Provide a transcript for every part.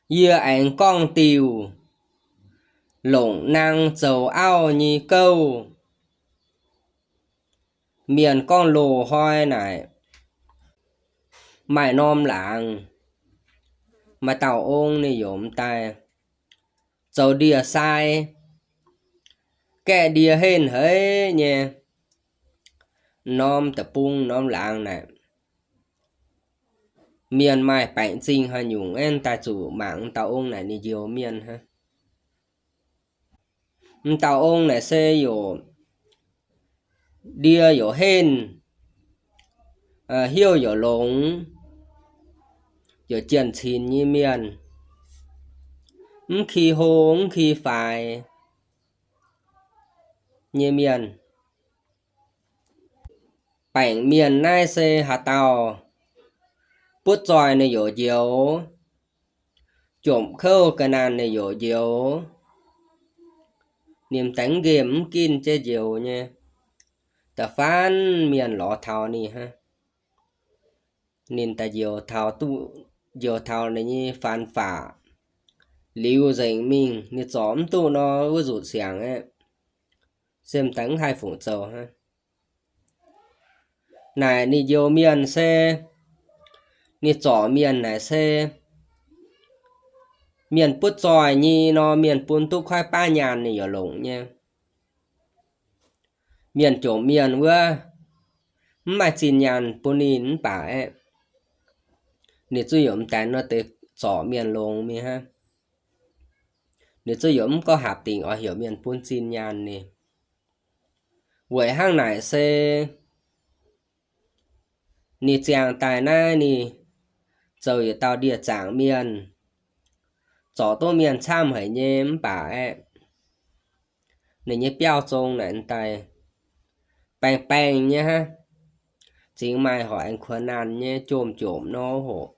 Yie aengx gorngv diuh longc naang zoux auv nyei gouv. Mienh gorngv loz-hnoi naaic maaih norm laangz, maaih dauh ong ninh yaac m'daaih zoux ndie-sai, gaeqv ndie henv haic nyei. Norm deic-bung norm laangz naaic, mienh maaih baengc zingh haaix nyungc aeqv, daaih zuqc mangc m'dauh ong naaic ninh njoux mienh hnangv. M'dauh ong naaic se yaac ndie yaac henv, hnyouv yaac longx, yaac jienh cinx nyei mienh, mv ki hlo mv ki faix nyei mienh. Baengc mienh naaiv se haaix dauh butv zoih ninh yaac njoux, jomc kouv ga'naanh ninh yaac njoux. Ninh m'daaih nqemh mv ginv jienv njoux nyei. Da'faanh mienh lorz taux ninh hnangv, ninh daaih njoux taux duqv, njoux taux ninh nyei faan faqc liuz nzengc mingh, ninh zorc mv duqv nor wuov nzutc siangx aeqv, se m'daaih mv haih fungc zoux hnangv. Naaic ninh njoux mienh se, ninh zorc mienh naaic se mienh butv zoih nyei nor, mienh bun duqv koiv baav nyaanh ninh yaac longc nyei. Mienh jomc mienh wuov, mv maaih zinh nyaanh bun ninh mv baac aeqv, ninh zuqc yaac m'daaih nor deix zorc mienh longx mingh hnangv. Ninh zuqc yaac mv gorngv hapc dingc oix heuc mienh bun zinh nyaanh ninh. Weic hnangv naaic se ninh ziangh daaih naaiv ninh zoux yietc dauh ndie-zaangc mienh, zorc duqv mienh camv haic nyei mv baac aeqv, ninh nyei biauv zong naaic daaih baengh baengh nyei hnangv, zingx maaih horpc aengx kuonx naanh nyei jomc jomc nor hoc.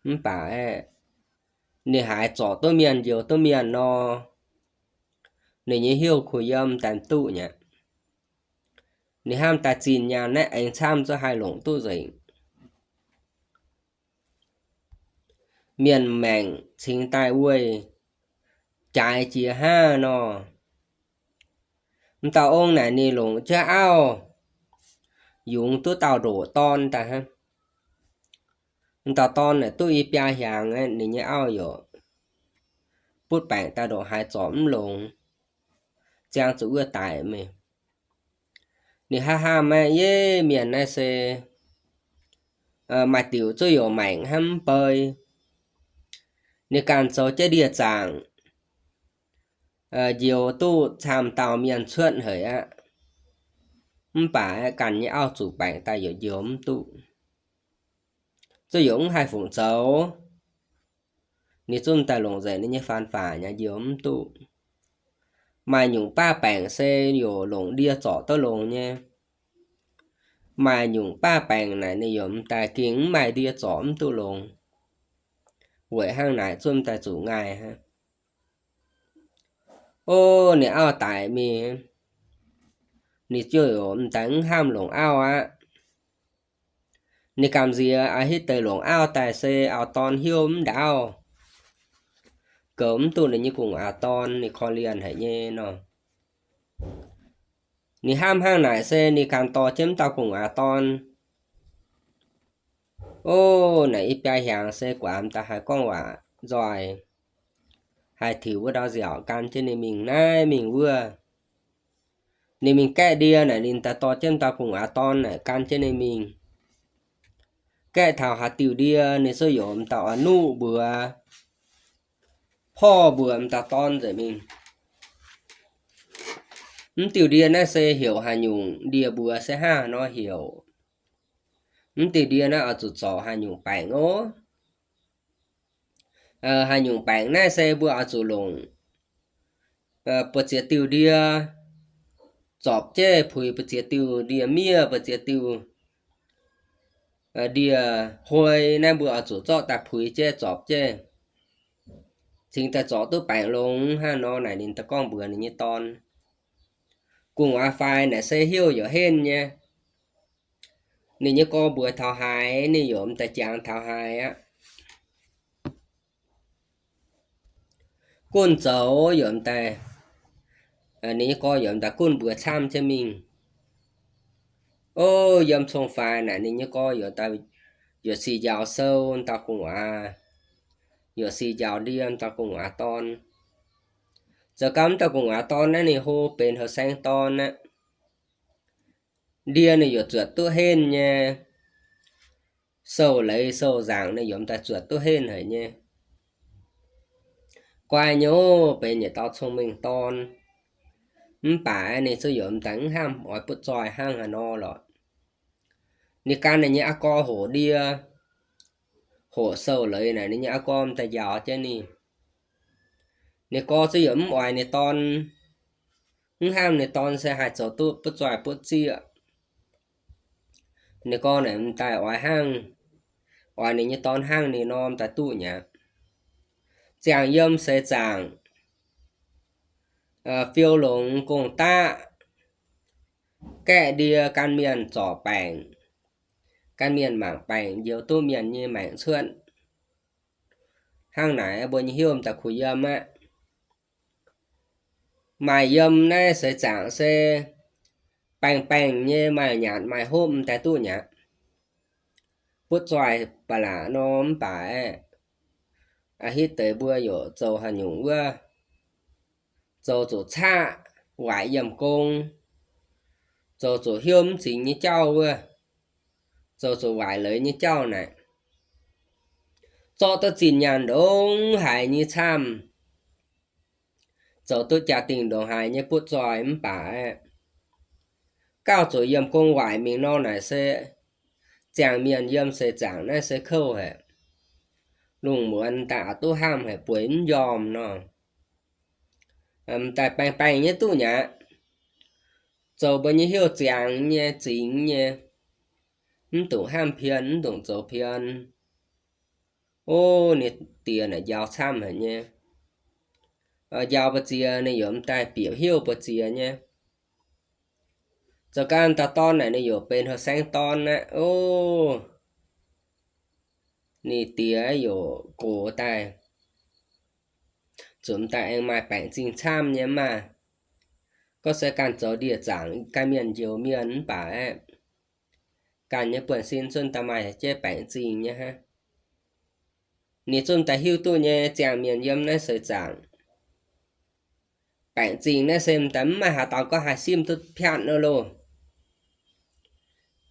Mv baac aeqv, ninh haiz zorc duqv mienh njoux duqv mienh nor, ninh nyei hnyouv kuh yiem daaih duqv nyei. Ninh hnamv daaih zinh nyaanh naaiv aengx camv zuqc haih longc duqv nzengc. Mienh maengc cingx daaih wuov jaaix jiex hnangv nor. M'dauh ong naaic ninh longc jienv auv yungz duqv dauh ndoqc dorn daaih hnangv. M'dauh dorn naaic duqv i biaa hiaangx, ninh nyei auv yaac butv baengc daaih ndongc haaix zorc mv longx, ziangh zuqc wuov daic mingh. Ninh hnamv hnamv aeqv, yie mienh naaiv se maaih diuc zuqc yaac maengc hnangv mv bei. Ninh ganh zoux jienv ndie-zaangc, njoux duqv camv dauh mienh cuotv haic aqv. Mv baac aeqv, ganh nyei auv zuqc baengc daaih yaac njoux mv duqv, zuqc yaac mv haih fungc zoux. Ninh zungv daaih longc nzengc ninh nyei faan faqc nyei, njoux mv duqv. Maaih nyungc baav baengc se yaac longc ndie zorc duqv longx nyei. Maaih nyungc baav baengc naaic ninh yaac m'daaih gengh mv maaih ndie zorc mv duqv longx. Weic hnangv naaic zungv daaih zuqc ngaih hnangv. O, ninh auv daic mingh, ninh ziouc yaac m'daaih mv hnamv longc auv aqv. Ninh gamh nziex a'hitv deix longc auv daaih se auv-dorn hnyouv mv ndaauv, goux mv duqv ninh nyei gu'nguaaz dorn, ninh korv-lienh haic nyei nor. Ninh hnamv hnangv naaic se ninh ganh dorh jienv mv dauh gu'nguaaz dorn. O, naaic i biaa hiaangx se guaax m'daaih haih gorngv waac nzoih, haih tiux wuov ndau nziaauc gan jienv ninh mingh naaiv mingh wuov. Ninh mingh gaeqv ndie naaic ninh daaih dorh jienv dauh gu'nguaaz dorn naaic gan jienv ninh mingh. Gaeqv taux haaix diuh ndie ninh se yaac m'daaih oix nuqv mbuox, porv mbuox m'daaih dorn nzengc mingh. Mv diuh ndie naaiv se heuc haaix nyungc ndie mbuox se hnangv nor heuc. Mv diuh ndie naaiv oix zuqc zorc haaix nyungc baengc ov. Haaix nyungc baengc naaiv se mbuo oix zuqc longc buoz ziex diuh ndie zorpc jienv puix buoz ziex diuh ndie miev, buoz ziex diuh ndie huoi naaiv mbuo oix zuqc zorqv daaih puix jienv zorpc jienv, cingx daaih zorc duqv baengc longx hnangv nor naaic ninh daaih gorngv mbuox ninh nyei dorn. Gu'nguaaz faix naaic se hnyouv yaac henv nyei. Ninh nyei gorx mbuox taux haaix, ninh yaac m'daaih jangx taux haaix aqv. gunv zoux yaac m'daaih, ninh nyei gorx yaac m'daaih gunv mbuox camv jienv mingh. O, yiem cong-faix naaic ninh nyei gorx yaac daaih yuoqc sic njaaux sou dauh gu'nguaaz, yuoqc sic njaaux ndie dauh gu'nguaaz dorn. Zoux gau wuov dauh gu'nguaaz dorn naaiv ninh hlo benx houh saeng dorn aqv. Ndie ninh yaac zuotc duqv henv nyei, sou-leiz sou-nzaangc ninh yaac m'daaih zuotc duqv henv haic nyei. Guai nyei, benx yietc dauh cong-mengh dorn. Mv baac ninh zungv yaac m'daaih mv hnamv oix butv zoih hnangv haaix nor lorqc. Ninh gan ninh nyei aa gorx hoqc ndie, hoqc sou-leiz naaic ninh nyei aa gorx m'daaih njaaux jienv ninh. Ninh gorx zungv yaac mv oix ninh dorn, mv hnamv ninh dorn se haih zoux duqv butv zoih butv zieqv. Ninh gorx naaic m'daaih oix hnangv, oix ninh nyei dorn hnangv ninh norm daaih duqv nyei aqv. Ziangh yiem seix zaangc, fiou longx gong-daqv, gaeqv ndie gan mienh zorc baengc, gan mienh mangc baengc njoux duqv mienh nyei maengc cuotv. Hnangv naaic mbuo nyei hnyouv m'daaih kuh yiem aqv. Maaih yiem naaiv seix zaangc se baengh baengh nyei maaih nyanc maaih hopv m'daaih duqv nyei aqv. Butv zoih ba'laqc nor mv baac aeqv, hitv deix mbuo yaac zoux haaix nyungc wuov, zoux zuqc caqv waaic yiemh gong, zoux zuqc hnyouv mv zingx nyei jauv wuov, zoux zuqc waaic leiz nyei jauv naaic, zorqv duqv zinh nyaanh ndongc haaix nyei camv, zoux duqv jaa-dingh ndongc haaix nyei butv zoih mv baac aeqv, gauh zuqc yiemh gong waaic mingh nor naaic se ziangh mienh yiem seix zaangc naaiv se kouv haic. Lungh muonz daaih aqc duqv hnamv haic bueix mv njormh nor. M'daaih baengh baengh nyei duqv nyei aqv. Zoux mbuo nyei hnyouv ziangx nyei zingx nyei, mv dungx hnamv pien, mv dungx zoux pien. O, ninh diex naaic njaaux camv haic nyei. Njaaux mbu'ziex ninh yaac m'daaih bieqc hnyouv mbu'ziex nyei. Zoux gau dauh dorn naaic ninh yaac benx houh saeng dorn aqv. O, ninh diex yaac gox daaih, zuqc m'daaih aengx maaih baengc zingh camv nyei maah. Gorngv se ganh zoux ndie-zaangc, ganh mienh njoux mienh mv baac aeqv, ganh nyei buonv-sin zungv daaih maaih jeiv baengc zingh nyei hnangv. Ninh zungv daaih hiuv duqv nyei ziangh mienh yiem naaiv seix zaangc, baengc zingh naaiv se m'daaih mv maaih haaix dauh gorngv haih simv duqv piatv nor loh.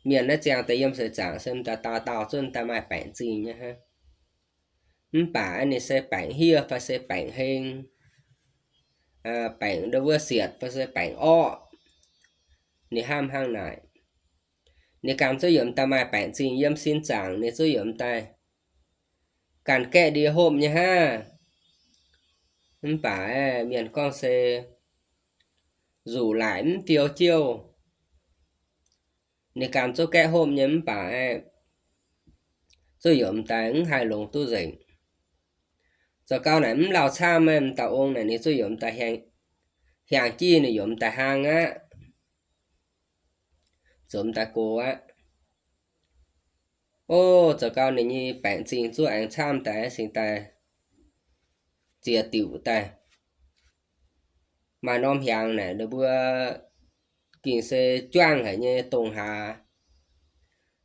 Mienh naaiv ziangh daaih yiem seix zaangc se m'daaih dauh dauh zungv daaih maaih baengc zingh nyei hnangv. Mv baac ninh se baengc hiev fai se baengc heng, baengc ndo wuov sietc fai se baengc orqv, ninh hnamv hnangv naaic. Ninh ganh zungv yaac m'daaih maaih baengc zingh yiem sin zaangc, ninh zungv yaac m'daaih ganh gaeqv ndie hopv nyei hnangv. Mv baac mienh gorngv se nzuqc laaic mv fiou jiouv. Ninh ganh zungv gaeqv hopv nyei mv baac zungv yaac m'daaih mv haih longx duqv nzengc. Zoux gau naaic mv lauh camv maah, m'daaih ong naaic ninh zungv yaac m'daaih hiaangx jiv, ninh yaac m'daaih hlang aqv, zuqc m'daaih gox aqv. O, zoux gau ninh nyei baengc zingh zungv aengx camv daaih, cingx daaih ziex diuc daaih. Maaih norm hiaangx naaic ninh mbuo gengh se juangv haic nyei dongh haax,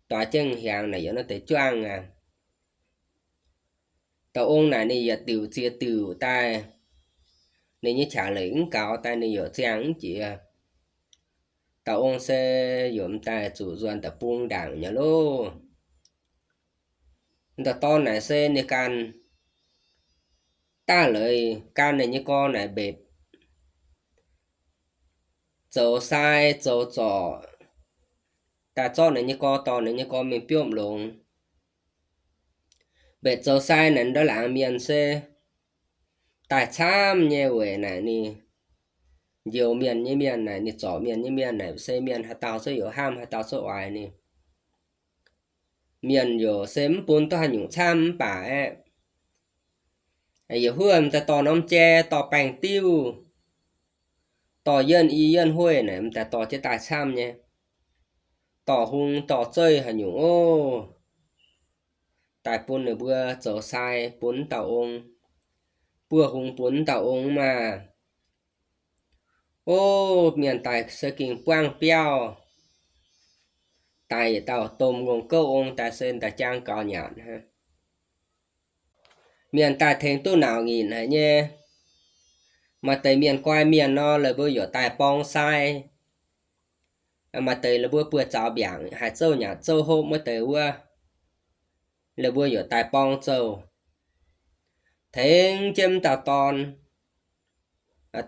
doix jienv hiaangx naaic yaac nor deix juangv aqv. Dauh ong naaic ninh yietc diuc ziex diuc daaih, ninh nyei qaqv leic mv gaux daaih ninh yaac ziangh mv jiex. Dauh ong se yaac m'daaih zuqc nzuonx da'bung ndaangc nyei loh. Dauh dorn naaic se ninh ganh daav leiz gan ninh nyei gorx naaic mbetc, zoux sai zoux zorc, daaih zorqv ninh nyei gorx dorh ninh nyei gorx mingh biopv longx. Mbetc zoux sai naaic ndortv laangz mienh se daaih camv nyei weic naaic ninh njoux mienh nyei mienh naaic, ninh zorc mienh nyei mienh naaic se mienh haaix dauh zungv yaac hnamv, haaix dauh zungv oix ninh. Mienh yaac se mv bun duqv haaix nyungc camv mv baac aeqv, yietc huov m'daaih dorh norm jai, dorh baengh diuv, dorh yienh i yienh hueiv naaic m'daaih dorh jienv daaih camv nyei. Dorh hung dorh zeiv haaix nyungc ov, daaih bun ninh mbuo zoux sai bun dauh ong, buov hungx bun dauh ong maah. O, mienh daaih se gengh buangv biauv, daaih yietc dauh domh ngongh gouv ong daaih se daaih jaang gaux nyanc hnangv. Mienh daaih tengx duqv nauc nyitc haic nyei. Maaih deix mienh guai mienh nor, la'buo yaac daaih borng sai. Maaih deix la'buo buoz-zaux mbiaangc haiz zouv nyanc zouv hopv wuov deix wuov, la'buo yaac daaih borng zouv. Tengx jienv m'dauh dorn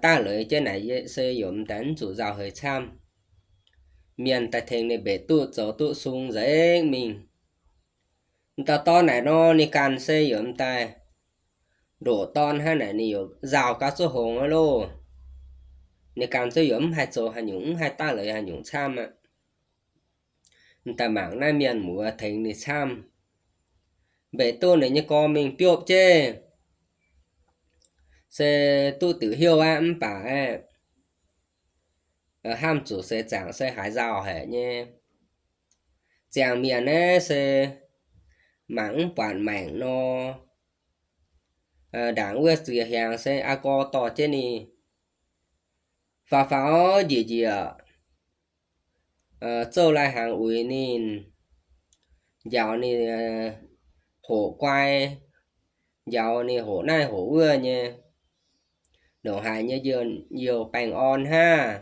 daaih leiz jienv naaic se yaac m'daaih mv zuqc nzauh heix camv. Mienh daaih tengx ninh mbenc duqv zoux duqv sung nzengc mingh. M'dauh dorn naaic nor, ninh ganh se yaac m'daaih ndoqc dorn hnangv naaic, ninh yaac nzauh gauh zuqc hngongx aqv loh. Ninh ganh zungv yaac mv haih zoux haaix nyungc, mv haih daaih leiz haaix nyungc camv aqv. M'daaih mangc naaiv mienh muoz tengx ninh camv, mbenc duqv ninh nyei gorx mingh biopv jienv, se duqv diuc hnyouv aqv, mv baac aeqv, hnamv zuqc seix zaangc se haiz nzauh haic nyei. Ziangh mienh naaiv se mangc mv buatc maengc nor, ndaangc wuov ziex hiaangx se aa gorx dorh jienv ninh faaux faaux njiec njiec, zouv lai hnaangx uix ninh, njaaux ninh hoqc guai, njaaux ninh hoqc naaiv hoqc wuov nyei, ndongc haaix nyei youh baengh orn hnangv.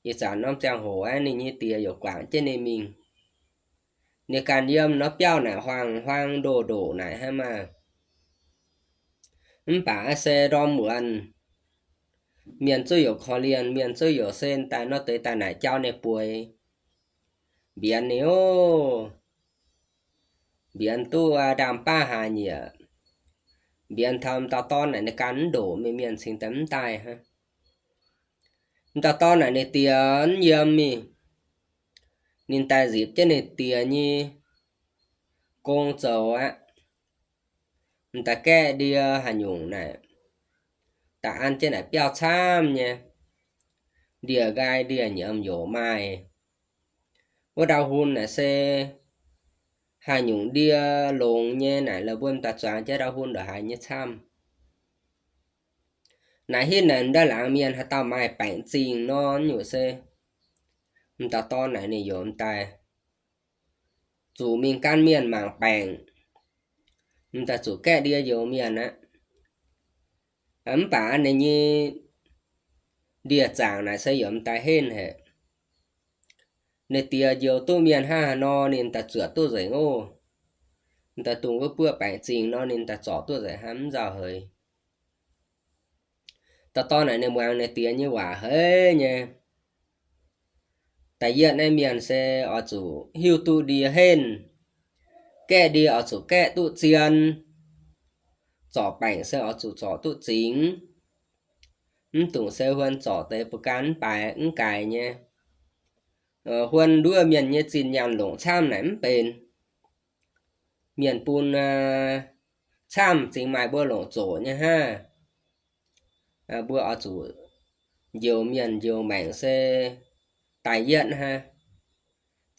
Ih zanc norm ziangh hoc aeqv, ninh nyei die yaac guangc jienv ninh mingh. Ninh ganh yiem norm biauv naaic huaang-huaang ndoh ndoqc naaic hnangv maah. Mv baac se ndorm muonz, mienh zungv yaac korv-lienh, mienh zungv yaac se daaih nor deix daaih naaic jauv ninh bueix, mbienx ninh oc. Mbienx duqv ndaamv-baav hlaax nyieqc, mbienx taux m'dauh dorn naaic ninh ganh mv ndoqc mingh, mienh cingx daaih mv daaih hnangv. M'dauh dorn naaic ninh die mv yiem mingh, ninh daaih nzipc jienv ninh die nyei gong zoux aqv. M'daaih gaeqv ndie haaix nyungc naaic, daaih an jienv naaic biauv camv nyei, ndie-nqaai ndie-nyiemz yaac maaih. Wuov ndau-hun naaic se haaix nyungc ndie longx nyei naaic, la'buo m'daaih zuangx jienv ndau-hun ndongc haaix nyei camv. Naaic hitv naaic m'daaih laangz mienh haaix dauh maaih baengc zingh nor, nyungc se m'dauh dorn naaic ninh yaac m'daaih zuqc mingh gan mienh mangc baengc, m'daaih zuqc gaeqv ndie njoux mienh aqv. Mv baac ninh nyei ndie-zaangc naaic se yaac m'daaih henv haic. Ninh die njoux duqv mienh hnangv haaix nor ninh daaih zuoqc duqv nzengc oc. M'daaih dungx wuov buoqv baengc zingh nor ninh daaih zorc duqv nzengc hnangv, mv nzauh heix. Dauh dorn naaic ninh muangx ninh die nyei waac haiz nyei, da'yietv naaiv mienh se oix zuqc hiuv duqv ndie henv, gaeqv ndie oix zuqc gaeqv duqv zien, zorc baengc se oix zuqc zorc duqv zingx. Mv dungx se huon zorc deix bu gan mv baaix mv gaaix nyei. Huon nduov mienh nyei zinh nyaanh longc camv naaic mv benx. Mienh bun camv zingx maaih mbuo longc zoqc nyei hnangv. Mbuo oix zuqc njoux mienh njoux maengc se da'yietv hnangv.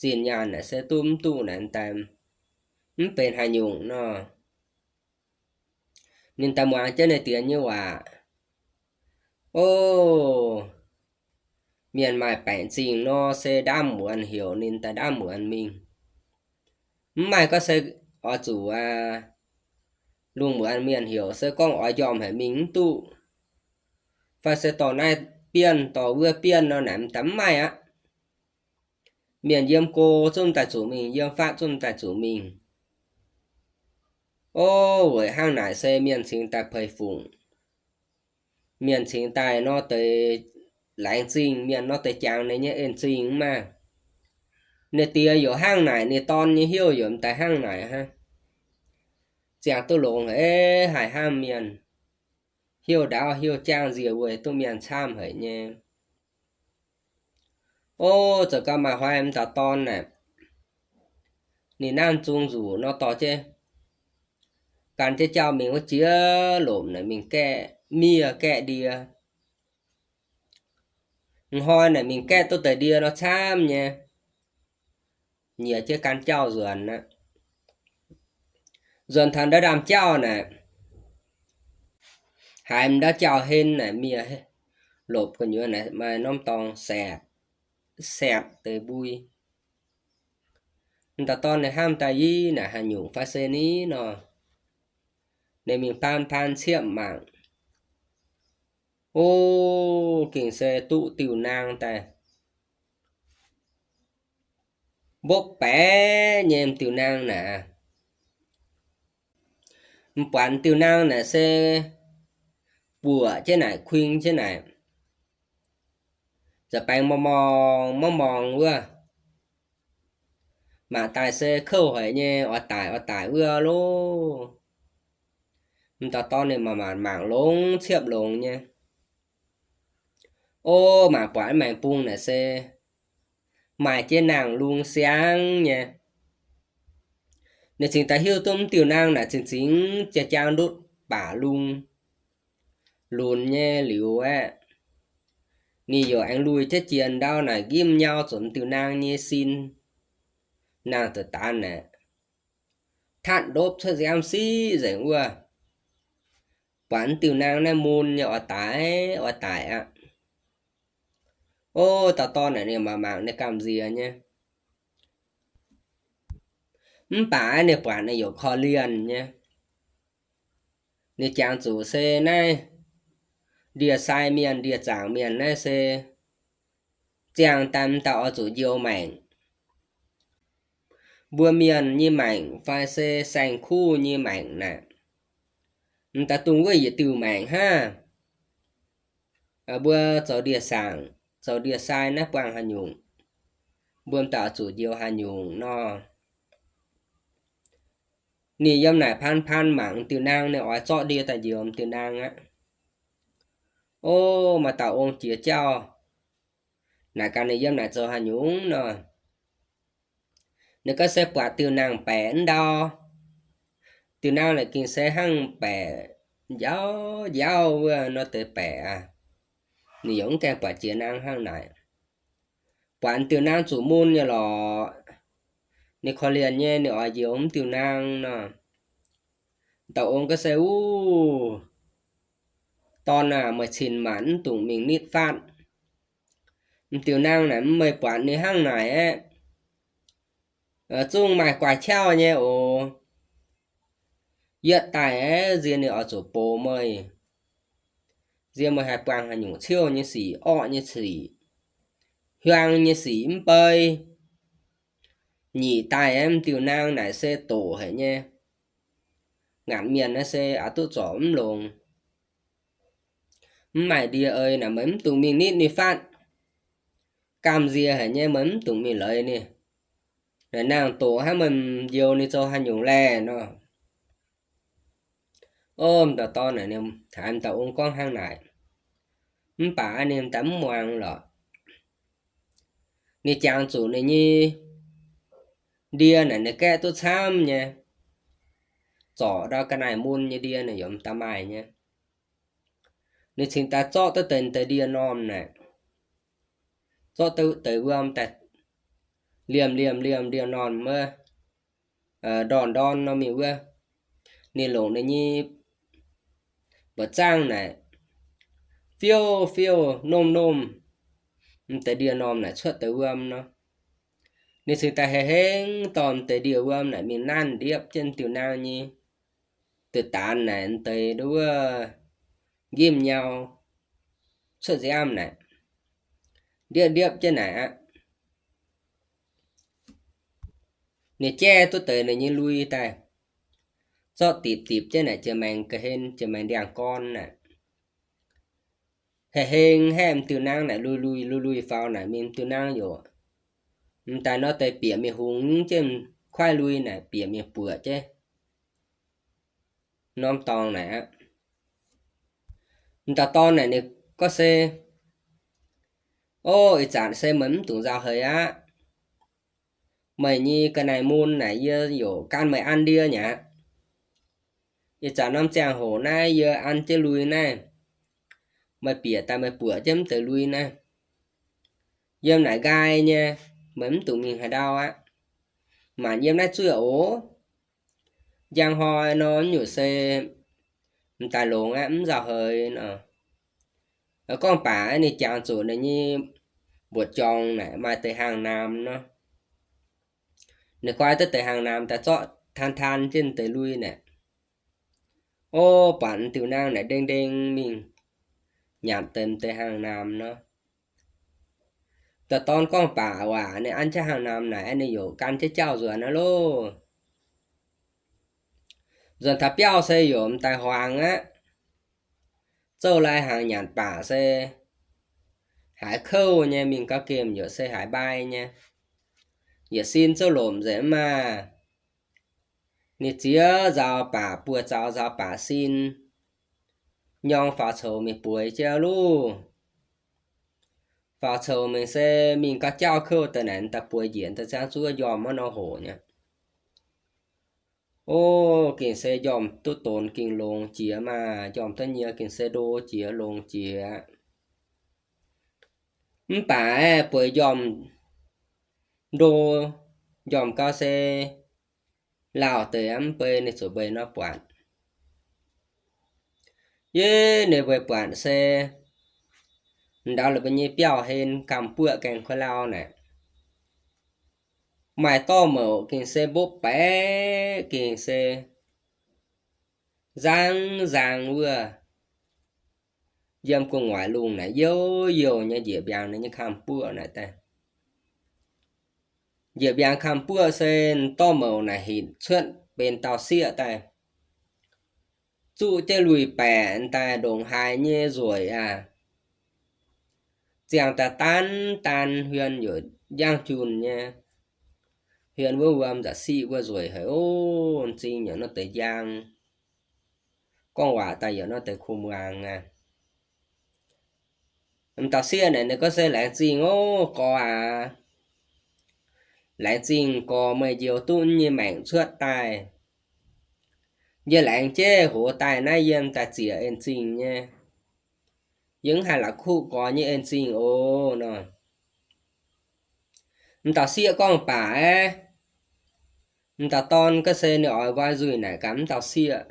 Zinh nyaanh naaic se duqv mv duqv naaic daaih mv benx haaix nyungc nor. Ninh daaih muangx jienv ninh die nyei waac, o, mienh maaih baengc zingh nor se ndaamv muonz heuc ninh daaih ndaamv muonz mingh. Mv maaih gorngv se oix zuqc lungh muonz mienh heuc se gorngv oix njormh haic mingh mv duqv, fai se dorh naaiv bienh dorh wuov bienh nor naaic m'daaih mv maaih aqv. Mienh yiem go zungv m'daaih zuqc mingh, yiem fatv zungv m'daaih zuqc mingh. O, weic hnangv naaic se mienh cingx daaih peix fungc. Mienh cingx daaih nor deix laengz zingh, mienh nor deix jangx ninh nyei en-zingh mv maaih. Ninh die yaac hnangv naaic, ninh dorn nyei hnyouv yaac m'daaih hnangv naaic hnangv. Ziangh duqv longx haic, haih hnamv mienh, hnyouv ndaauv hnyouv jaangv nzie weic duqv mienh camv haic nyei. O, zoux gau maaih hnoi m'dauh dorn naaic, ninh nanv zung nzuqc nor dorh jienv gan jienv jauv mingh wuov jiex lomc naaic mingh gaeqv miev gaeqv ndie. M'hnoi naaic mingh gaeqv duqv deix ndie nor camv nyei, nyiec jienv gan jauv nzuonx aqv. Nzuonx taux ndau ndaamv-jauv naaic, Haiz m'ndauh jauh-hlen naaic mienh lopc gu'nyuoz naaic maaih norm dorngx saepv, saepv deix mbui. M'dauh dorn ninh hnamv daaih, Yie naaic haaix nyungc fai se ni nor? Ninh mingh paan paan ciepv mangc. O, gengh se duqv diuh naang daaih. Mbopv baeqc nyei m'diuh naang naaic. M'buatc diuh naang naaic se buoqc jienv naaic, kuing jienv naaic, za'baengx morng morng wuov. Mangc daaih se kouv haic nyei, oix daic oix daic wuov loh. M'dauh dorn ninh mangc mangc mangc longx, ciepv longx nyei. O, mangc buatc maengx bung naaic se maaih jienv naang-lung siang nyei. Ninh cingx daaih hiuv duqv m'diuh naang naaic zingx zingx jaa jaang ndutv baac lung lunx nyei liuz aeqv, ninh yaac aengx lui jienv jiex ndau naaic nqimv nyau zuqc m'diuh naang nyei sin. Naang deix daanv naaic tatv ndopv cuotv nziaamv siqv nzengc wuov. Buatc m'diuh naang naaiv mun nyei, oix daic oix daic aqv. O, dauh dorn naaic ninh mangc mangc ninh gamh nziex nyei. Mv baac ninh buatc ninh yaac korv-lienh nyei. Ninh jangx zuqc se naaiv ndie-sai mienh, ndie-zaangc mienh naaiv se ziangh daaih m'daaih oix zuqc njoux maengc. Mbuo mienh nyei maengc fai se saeng-kuv nyei maengc naaic, m'daaih dungx wuov yietc diuh maengc hnangv. Mbuo zoux ndie-saangc zoux ndie-sai naaiv buangh haaix nyungc, mbuo m'daaih oix zuqc njoux haaix nyungc nor. Ninh yiem naaic paan paan mangc m'diuh naang, ninh oix zorqv ndie daaih njoux m'diuh naang aqv. O, maaih dauh ong jiex jauv naaic gaax ninh yiem naaic zoux haaix nyungc nor. Ninh gorngv se buatc diuh naang baeqc ndau. Diuh naang naaic gengh se hnangv baeqc njaauv njaauv wuov nor deix baeqc aqv. Ninh yaac mv gaengh buatc jiex naang hnangv naaic. Buatc diuh naang zuqc mun nyei lorqc. Ninh korv-lienh nyei, ninh oix njoux m'diuh naang nor. Dauh ong gorngv se, Uv, dorn aah, meih cin maanc mv dungx mingh nitv fatv. M'diuh naang naaic mv, meih buatc ninh hnangv naaic aeqv, zungv maaih guaax qauv nyei oc. Yietv daaih aeqv, nzie ninh oix zuqc box meih. Nzie meih haih buangh haaix nyungc ciouv nyei sic, orqv nyei sic, hiuang nyei sic mv bei. Nyic daaih aeqv, m'diuh naang naaic se doqc haic nyei. Ngaatc mienh naaiv se aqc duqv zorc mv longx. Mv maaih ndie ei naaic meih mv dungx mingh nitv ninh fatv. Gamh nziex haic nyei, meih mv dungx mingh leiz ninh. Naaic naang doqc hnangv, meih njoux ninh zoux haaix nyungc laeh nor. O, m'dauh dorn naaic, haiz m'dauh ong gorngv hnangv naaic, mv baac ninh daaih mv muangx lorqc. Ninh jangx zuqc ninh nyei ndie naaic, ninh gaeqv duqv camv nyei. Zorc ndau ga'naaiv mun nyei ndie naaic yaac m'daaih maaih nyei. Ninh cingx daaih zorqv duqv deix deix ndie-normh naaic, zorqv duqv deix wuom daaih liemh liemh liemh ndie-normh wuov, ndorn ndorn nor mingh wuov. Ninh longc ninh nyei mba'zangv naaic fiouv fiouv nomh nomh, m'deix ndie-normh naaic cuotv deix wuom nor. Ninh cingx daaih hei hengv dorh m'deix ndie-wuom naaic mingh nanv ndiepv jienv m'diuh naang nyei deix daanz naaic, m'deix nduov wuov njimv nyau cuotv nziaamv naaic, ndiepv ndiepv jienv naaic aqv. Ninh jaiv duqv deix ninh nyei lui daaih, zorqv dipc dipc jienv naaic jiex maengx ga'hlen, jiex maengx ndiangx-gorn naaic. Hei hengv haeqv m'diuh naang naaic lui lui lui lui faaux naaic mingh, m'diuh naang yaac m'daaih nor deix bieqc mingh hungx jienv kuaaiv lui naaic, bieqc mingh buoqc jienv norm dorngx naaic aqv. M'dauh dorn naaic ninh gorngv se, O, ih zanc se meih mv dungx nzauh heix aqv. Meih nyei ga'naaiv mun naaic yie yaac gan meih an ndie nyei aqv. Ih zanc norm ziangh hoc naaiv yie an jienv lui naaiv, meih bieqc daaih meih buoqc jienv mv deix lui naaiv. Yiem naaic nqaai nyei, meih mv dungx mingh haaix ndau aqv. Maanc yiem naaiv zuoqv oc. Njang hnoi nor nyungc se m'daaih longx aqv, mv nzauh heix nor. Gorngv baac ninh jangx zuqc ninh nyei mbuoqc jorngx naaic maaih deix hnaangx-naamx nor. Ninh guai duqv deix hnaangx-naamx daaih zorqv taan taan jienv deix lui naaic. O, buatc diuh naang naaic ndeng ndeng mingh nyanc deix m'deix hnaangx-naamx nor. Dauh dorn gorngv baac waac ninh an jienv hnaangx-naamx naaic, ninh youc gan jienv jauv nzuonx aqv loh. Nzuonx taux biauv se youc m'daaih huaang aqv. Zouv lai hnaangx nyanc baac se haiz kouv nyei, mingh gauh gemh youc se haiz mbai nyei. Yietc sin zouv lomc nzengc mv maah. Ninh ziex nzaaux baac buoz zaux nzaaux baac sin, nyorng faaux coux mingh bueix jienv loh. Faaux coux mingh se mingh gauh jauv kouv daaih naaic daaih bueix njiec daaih ziangh zuov njormh maiv nor hoc nyei. O, gengh se njormh duqv donx gengh longx jiex maah, njormh duqv nyie gengh se ndo jiex longx jiex. Mv baac bueix njormh ndo, njormh gauh se lauh deix aqv, mv bei ninh zuqc mbeix nor buatc. Yie ninh mbeix buatc se ndau la'buo nyei biauv-hlen gamh buoqv gaengh kuo lauh naaic, maaih dorh mouc gengh se mbopv baeqc gengh se nzang nzang wuov. Yiem gu'nguaaic lungh naaic youh youh nyei njiec mbiaangx ninh nyei kamv buoqv naaic daaih. Njiec mbiaangx kamv buoqv se dorh mouc naaic hinc cuotv benx dauh sieqv daaih, zuqv jienv lui-baeqc daaih ndongc haaix nyei nzueic aqv. Ziangh daaih daan daan, hmien youc njang junh nyei. Hmien wuov wuom nza'siqv wuov nzueic haic ov, m'zing youc nor deix njang. Gorngv waac daaih youc nor deix kuh muangx aqv. M'dauh sieqv naaic ninh gorngv se, Laengz zingh ov, gorx aac. Laengz zingh gorx meih njoux duqv yie nyei maengc cuotv daaih. Yie laengz jeiv hoz daaih naaiv yie m'daaih ziec en-zingh nyei. Yie mv haih la'kuqv gorx nyei en-zingh oc nor. M'dauh sieqv gorngv baac aeqv, m'dauh dorn gorngv se ninh oix nqoi nzuih naaic gaax m'dauh sieqv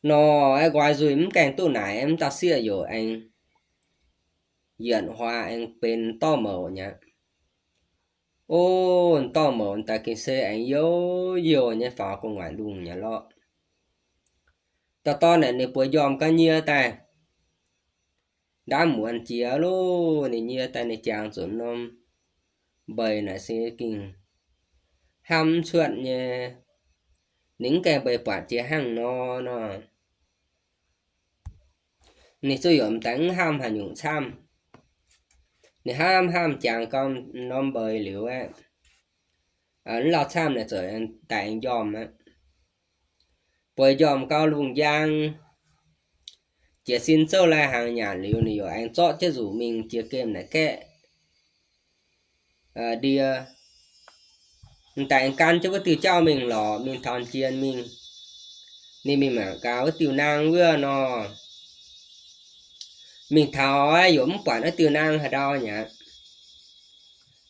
nor, aeqv, nqoi nzuih mv gaengh duqv naaic, m'dauh sieqv youc aengx yietc hlaax aengx benx dorh mouc nyei. O, dorh mouc daaih gengh se aengx youh youh nyei faaux gu'nguaaic lungh nyei lorqc. Dauh dorn naaic ninh bueix njormh ga'nyie daaih, ndaamv muonz jiex loh, ninh nyie daaih ninh jangx zuqc norm mbeix naaic se gengh hnamv mv cuotv nyei. Ninh mv gaengh mbeix buatc jiex hnangv nor nor, ninh zuqc yaac m'daaih mv hnamv haaix nyungc camv. Ninh hnamv hnamv jangx gau norm mbeix liuz aeqv, mv lauh camv naaic zuqc daaih aengx njormh aqv. Bueix njormh gau lungh njang, jiez sin zouv lai hnaangx nyanc liuz, ninh yaac aengx zorqv jienv nzuqc mingh jiex gemh naaic gaeqv ndie. M'daaih aengx gan jienv wuov diuh jauv mingh lorqc, mingh taux jiex mingh, ninh mingh mangc gaax wuov diuh naang wuov nor. Mingh taux aeqv, yaac mv buatc wuov diuh naang haaix ndau nyei aqv.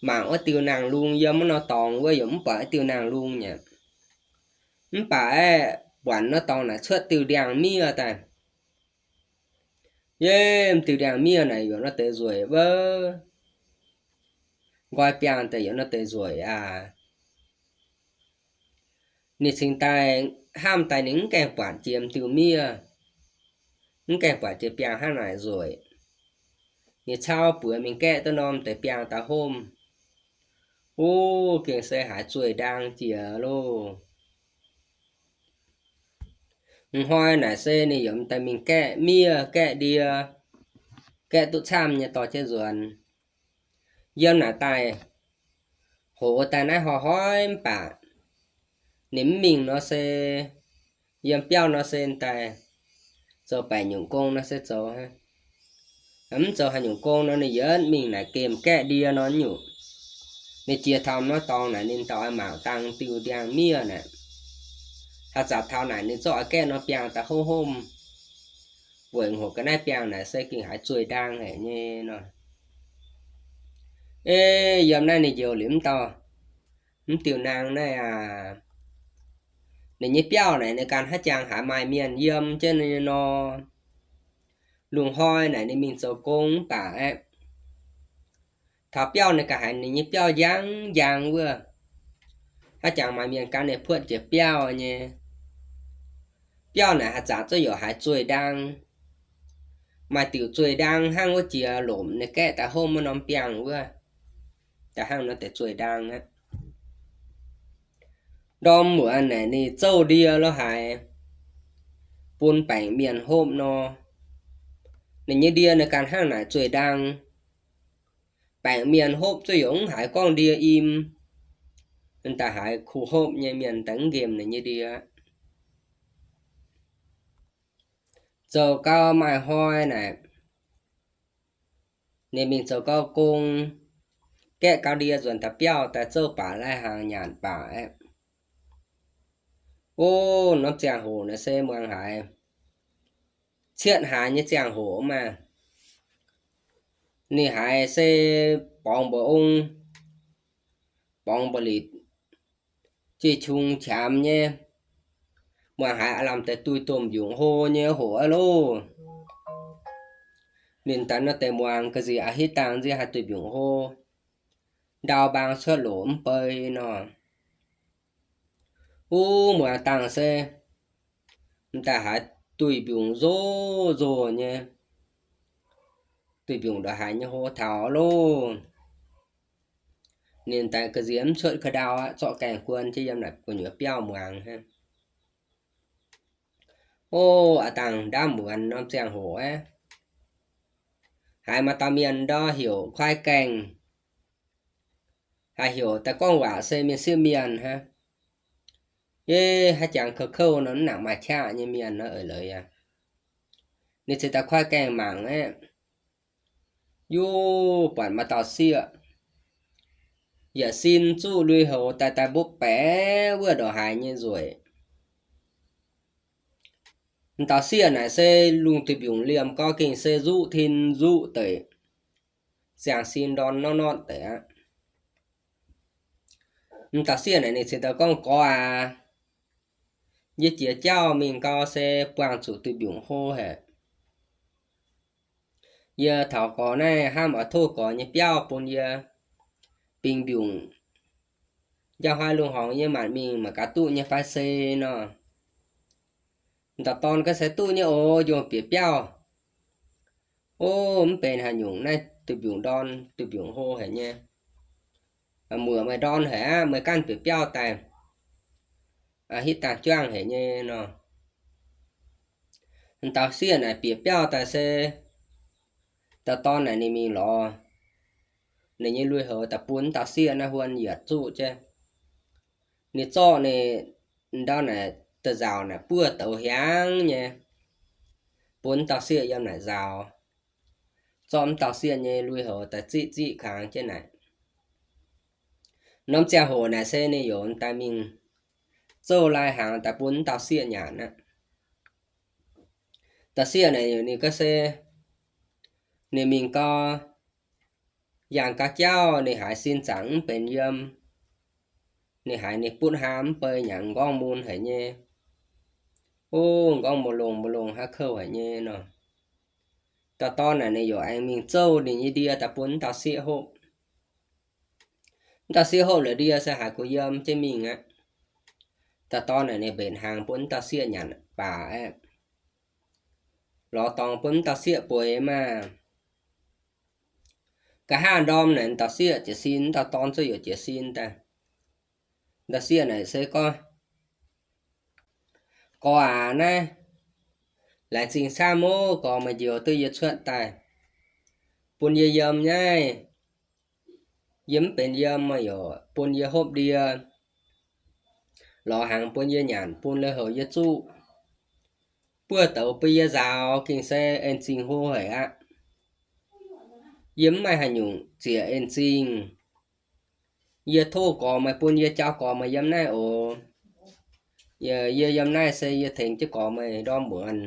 Mangc wuov diuh naang lungh yiem wuov nor dorngx wuov, yaac mv buatc wuov diuh naang lungh nyei aqv. Mv baac aeqv, buatc nor dorngx naaic cuotv diuh ndiangx-miev daaih. Yie m'diuh ndiangx-miev naaic yaac nor deix nzueic wuov. Nqoi biangh daaih yaac nor deix nzueic aqv. Ninh cingx daaih hnamv daaih ninh mv gaengh buatc jiex m'diuh miev, mv gaengh buatc jiex biangh hnangv naaic nzueic. Ninh cau buoz mingh gaeqv duqv norm deix biangh daaih homv. O, gengh se haiz zueih ndaang jiex loh. M'hnoi naaic se ninh yaac m'daaih mingh gaeqv miev gaeqv ndie, gaeqv duqv camv nyei dorh jienv nzuonx. Yiem naaic daaih, hoz daaih naaiv hnoi-hnoi mv baac ninh mv mingh nor se, yiem biauv nor se daaih zoux baeqc nyungc gong nor se zoux. Mv zoux haaix nyungc gong nor ninh yietv mingh naaic gemh gaeqv ndie nor nyungc. Ninh jiex taux nor dorngx naaic ninh dorh mangc dangh diuh ndiangx-miev naaic. Haaix zanc taux naaic ninh zorqv gaeqv nor biangh daaih homv homv. Weic hoc ga'naaiv biangh naaic se gengh haiz zueih ndaang haic nyei nor. Ei, yiem naaiv ninh njoux liuz mv dauh, mv diuh naang naaiv aac, Ninh nyei biauv naaic ninh ganh haaix jangx haiz maaih mienh yiem jienv ninh nor. Lungh hnoi naaic ninh mingh zoux gong mv baac aeqv, taux biauv ninh ganh haiz ninh nyei biauv njang njang wuov, haaix jangx maaih mienh gan ninh puotv jiex biauv nyei. Biauv naaic haaix zanc zungv yaac haiz zueih ndaang. Maaih diuc zueih ndaang hnangv wuov jiex lomc ninh gaeqv daaih hopv wuov norm biangh wuov, daaih hnangv nor deix zueih ndaang aqv. Ndorm muonz naaic ninh zouv ndie lo haaix, bun baengc mienh hopv nor. Ninh nyei ndie ninh ganh hnangv naaic zueih ndaang. Baengc mienh hopv zuqc yaac mv haiz gorngv ndie im, daaih haiz kuh hopv nyei, mienh daaih mv nqemh ninh nyei ndie. Zoux gau maaih hnoi naaic, ninh mingh zoux gau gong, gaeqv gau ndie nzuonx daaih biauv daaih zouv baac lai-hnaangx nyanc baac aeqv, o, norm ziangh hoc naaic se muangx haiz cietv hnaax nyei ziangh hoc maah. Ninh haiz se borngz mba'ong, borngz mba'litc, jiex qungx qamx nyei, muangx haiz aav lamh deix duih domh mbiungc hlo nyei hoc aqv loh. Ninh daaih nor deix muangx ga'nziex a'hitv dangh nziex haiz duih mbiungc hlo, ndau mbaang cuotv loc mv bei nor. Wuov muangx dangh se m'daaih haiz duih mbiungc nzoh nzoh nyei, duih mbiungc ndongc haaix nyei hlo taux loh. Ninh daaih ga'nziex mv cuotv ka'ndau aqv, zorqv gaengh guon jienv yiem naaic gu'nyuoz biauv muangx hnangv. O, aav dangh ndaamv muonz norm ziangh hoc aqv, haiz maaih dauh mienh ndau heuc Kuaai Gaengh, haiz heuc daaih gorngv waac se mienh sieqv mienh hnangv. Yie haaix jangx kouv-kouv nor, mv nangc maaih qaqv nyei mienh nor eix leiz aqv. Ninh cingx daaih Kuaai Gaengh mangc aqv. Yie buatc maaih dauh sieqv, yaac sin zuqv lui-houx daaih daaih mbopv baeqc wuov ndongc haaix nyei nzueic. M'dauh sieqv naaic se lungh duih mbiungc liemh gau, gengh se nzuqv tin nzuqv deic, ziangh sin ndorn nortv nortv deic aqv. M'dauh sieqv naaic ninh cingx daaih gorngv, Gorx aac, yie jiex jauv mingh gau se buangh zuqc duih mbiungc hlo haic. Yie taux gorx naaiv hnamv oix tov gorx nyei biauv bun yie bingx mbiungc. Njang hnoi lungh horngc yie maanc mingh mangc gaax duqv nyei fai se nor. M'dauh dorn gorngv, Se duqv nyei oc, njongh bieqc biauv. O, mv benx haaix nyungc, naaiv duih mbiungc ndorn, duih mbiungc hlo haic nyei. Muoc meih ndorn haic aqv, meih ganh bieqc biauv daaih, hitv dangh juangv haic nyei nor. M'dauh sieqv naaic bieqc biauv daaih se, dauh dorn naaic ninh mingh lorz ninh nyei lui-houx daaih bun m'dauh sieqv naaiv huon yietc zuqv jienv. Ninh zorqv ninh ndau naaic da'nzauc naaic buov douz hiaangv nyei, bun m'dauh sieqv yiem naaic nzaaux. Zorqv m'dauh sieqv nyei lui-houx daaih ziqv ziqv kangx jienv naaic. Norm ziangh hoc naaic se ninh yaac daaih mingh zouv lai-hnaangx daaih bun m'dauh sieqv nyanc aqv. Dauh sieqv naaic ninh gorngv se, ninh mingh gau, yangh gau jauv ninh haiz sin zaangc mv benx yiem. Ninh haiz ninh butv haa mv bei nyanc m'nqorngv mun haic nyei. O, m'nqorngv mou longx mou longx haaix kouv haic nyei nor. Dauh dorn naaic ninh yaac aengx mingh zouv ninh nyei ndie daaih bun m'dauh sieqv hopv. M'dauh sieqv hopv la'ndie se haiz kuh yiem jienv mingh aqv. Dauh dorn naaic ninh mbenc hnaangx bun m'dauh sieqv nyanc baac aeqv, lorz dorngx bun m'dauh sieqv bueix maah. Nqa'haav ndorm naaic m'dauh sieqv jiez sin, m'dauh dorn zuqc yaac jiez sin daaih. M'dauh sieqv naaic se gorngv, Gorx aac, naaiv laengz zingh camv ov, gorx meih njoux duqv yie cuotv daaih, bun yie yiem naaiv. Yie mv benx yiem, meih yaac bun yie hopv ndie, lorz hnaangx bun yie nyanc, bun lui-houx yie zuqv, buov douz bun yie nzaaux, gengh se en-zingh hlo haic aqv. Yie mv maaih haaix nyungc ziec en-zingh. Yie tov gorx meih bun yie jauv gorx meih yiem naaiv oc. Yie yiem naaiv se yie tengx jienv gorx meih ndorm muonz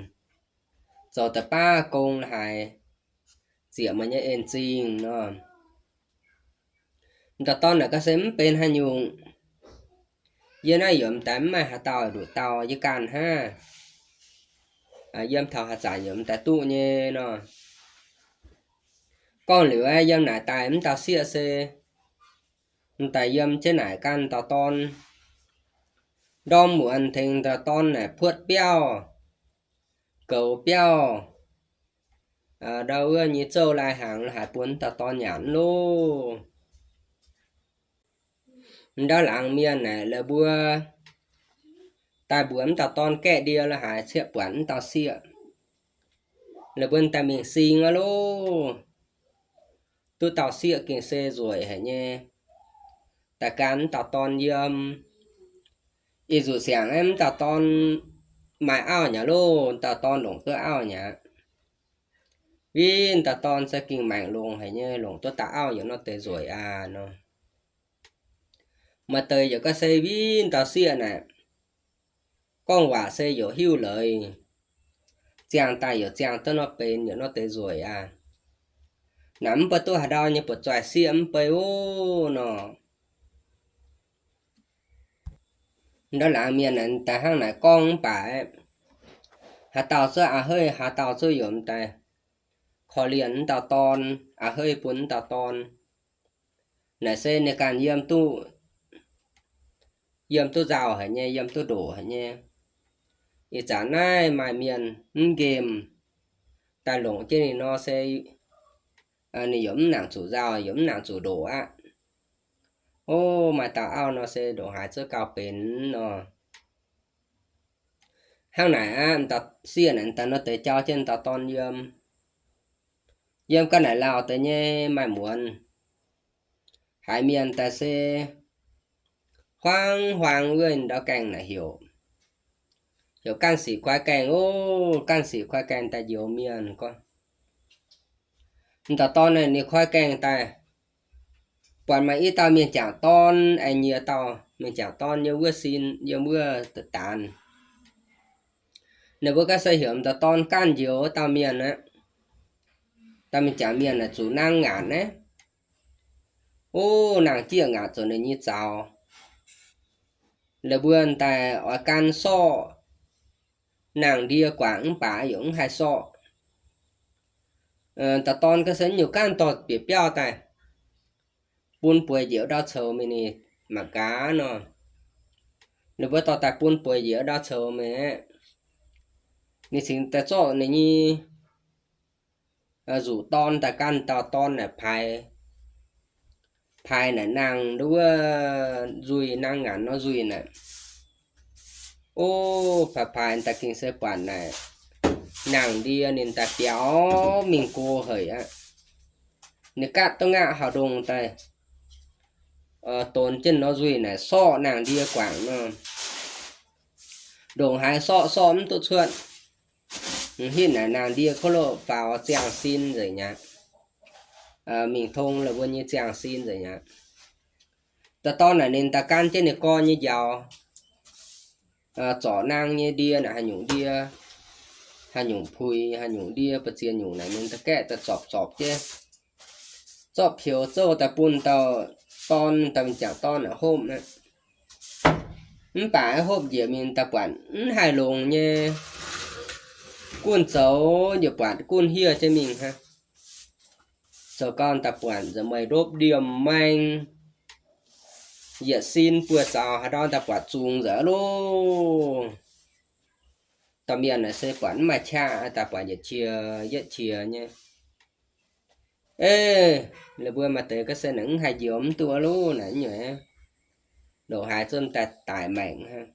zoux da'baav gong haic, ziec meih nyei en-zingh nor. M'dauh dorn naaic gaax se mv benx haaix nyungc. Yie naaiv yiem daaih mv maaih haaix dauh nduqc dauh yie ganh hnangv. Yiem taux haaix zanc yiem daaih duqv nyei nor. Gorngv liuz aeqv, yiem naaic daaih mv dauh sieqv se m'daaih yiem jienv naaic ganh dauh dorn. Ndorm muonz tengx dauh dorn naaic puotv biauv, goux biauv, ndau wuov nyei zouv lai hnaangx haic bun dauh dorn nyanc loh. Ndau laangz mienh naaic la'buo daaih mbuox m'dauh dorn gaeqv ndie la'haaix cieqv buatc m'dauh sieqv. La'buo daaih mingh sing aqv loh. Duqv dauh sieqv gengh se nzueic haic nyei, daaih gan m'dauh dorn yiem. Ih nzuqc siangx aeqv, m'dauh dorn maaih auv nyei loh, m'dauh dorn longc duqv auv nyei aqv. Win m'dauh dorn se gengh maengc longx haic nyei, longc duqv dauh auv yiem nor deix nzueic aqv nor. Maaih deix yaac gorngv se win m'dauh sieqv naaic, gorngv waac se yaac hiuv leiz, ziangh daaih yaac ziangh duqv nor benx yiem nor deix nzueic aqv. Naaic mv baac duqv haaix ndau nyei buoz-zoih sieqv mv bei oc nor. Ndau laangz mienh naaic daaih hnangv naaic gorngv mv baac, haaix dauh zuov a'heiv, haaix dauh zuov yiem daaih korv-lienh m'dauh dorn, a'heiv bun m'dauh dorn. Naaic se ninh ganh yiem duqv, yiem duqv nzauh haic nyei, yiem duqv ndoqc haic nyei. Ih zanc naaiv maaih mienh mv nqemh daaih longc jienv ninh nor se ninh yaac mv nangc zuqc nzauh, yaac mv nangc zuqc ndoqc aqv. O, maaih dauh auv nor se ndongc haaix zuov gauh benx nor. Hnangv naaic aqv, m'dauh sieqv naaic daaih nor deix jauv jienv m'dauh dorn yiem. Yiem ga'naaiv lauh deix nyei maaih muonz, haiz mienh daaih se huaang-huaang wuov ndau gaengh naaic heuc, heuc Ganh Sic Kuaix Gaengh oc. Ganh Sic Kuaix Gaengh daaih njoux mienh gorngv, m'dauh dorn naaic ninh kuaix gaengh daaih, buatc maaih i dauh mienh jangc dorn aengx nyiex dauh mienh jangc dorn yiem wuov sin, yiem wuov daanx. Ninh mbuo ga'sie heuc m'dauh dorn ganh njoux dauh mienh aqv. Dauh mienh jangc mienh naaic zuqc nangv ngaatc naaiv. O, nangh jieqv ngaatc zoux ninh nyei zaux. Laaix mbuo daaih oix gan sorqv nangh ndie guangc mv baac yaac mv haih sorqv. Dauh dorn ga'sie nyungc ganh dorh bieqc biauv daaih bun bueix njiec ndau coux mingh ninh mangc gaax nor. Ninh mbuo dorh daaih bun bueix njiec ndau coux mingh aeqv, ninh cingx daaih zorqv ninh nyei nzuqc dorn daaih gan dauh dorn naaic paaix, paaix naaic nangh nduov wuov nzuih, nangh ngaanc nor nzuih naaic. O, paaix paaix daaih gengh se buatc naaic nangh ndie ninh daaih biaux mingh go haic aqv. Ninh gatv duqv ngaqv haaix ndongh daaih donx jienv nor nzuih naaic sorqv nangh ndie guangc nor. Ndongc haaix sorqv sorqv mv duqv cuotv. Hitv naaic nangh ndie kov loqc faaux ziangh sin nzengc mi'aqv. Mingh tong laaix mbuo nyei ziangh sin nzengc mi'aqv. Dauh dorn naaic ninh daaih gan jienv ninh gorx nyei njaaux, zorc nangh nyei ndie naaic haaix nyungc ndie, haaix nyungc puix, haaix nyungc ndie, ba'ziex nyungc naaic ninh da'gaeqv daaih zorpc zorpc jienv, zorqv pioux zouv daaih bun dauh dorn, dauh mienh jangc dorn naaic hopv aqv. Mv baac hopv njiec mingh daaih buatc mv haih longx nyei. Gunv zoux yaac buatc gunv hieh jienv mingh hnangv. Zoux gau daaih buatc nza'hmien ndopv ndiemh maeng, yietc sin buoz-zaux haaix ndau daaih buatc zungx nzengc loh. Dauh mienh naaic se buatc mv maaih qaqv daaih buatc yietc qiex yietc qiex nyei. Ei, laaix mbuo maaih deix ga'sie naaic mv haih njoux mv duqv loh naaic nyungc, ndongc haaix zunv daaih daic maengc hnangv.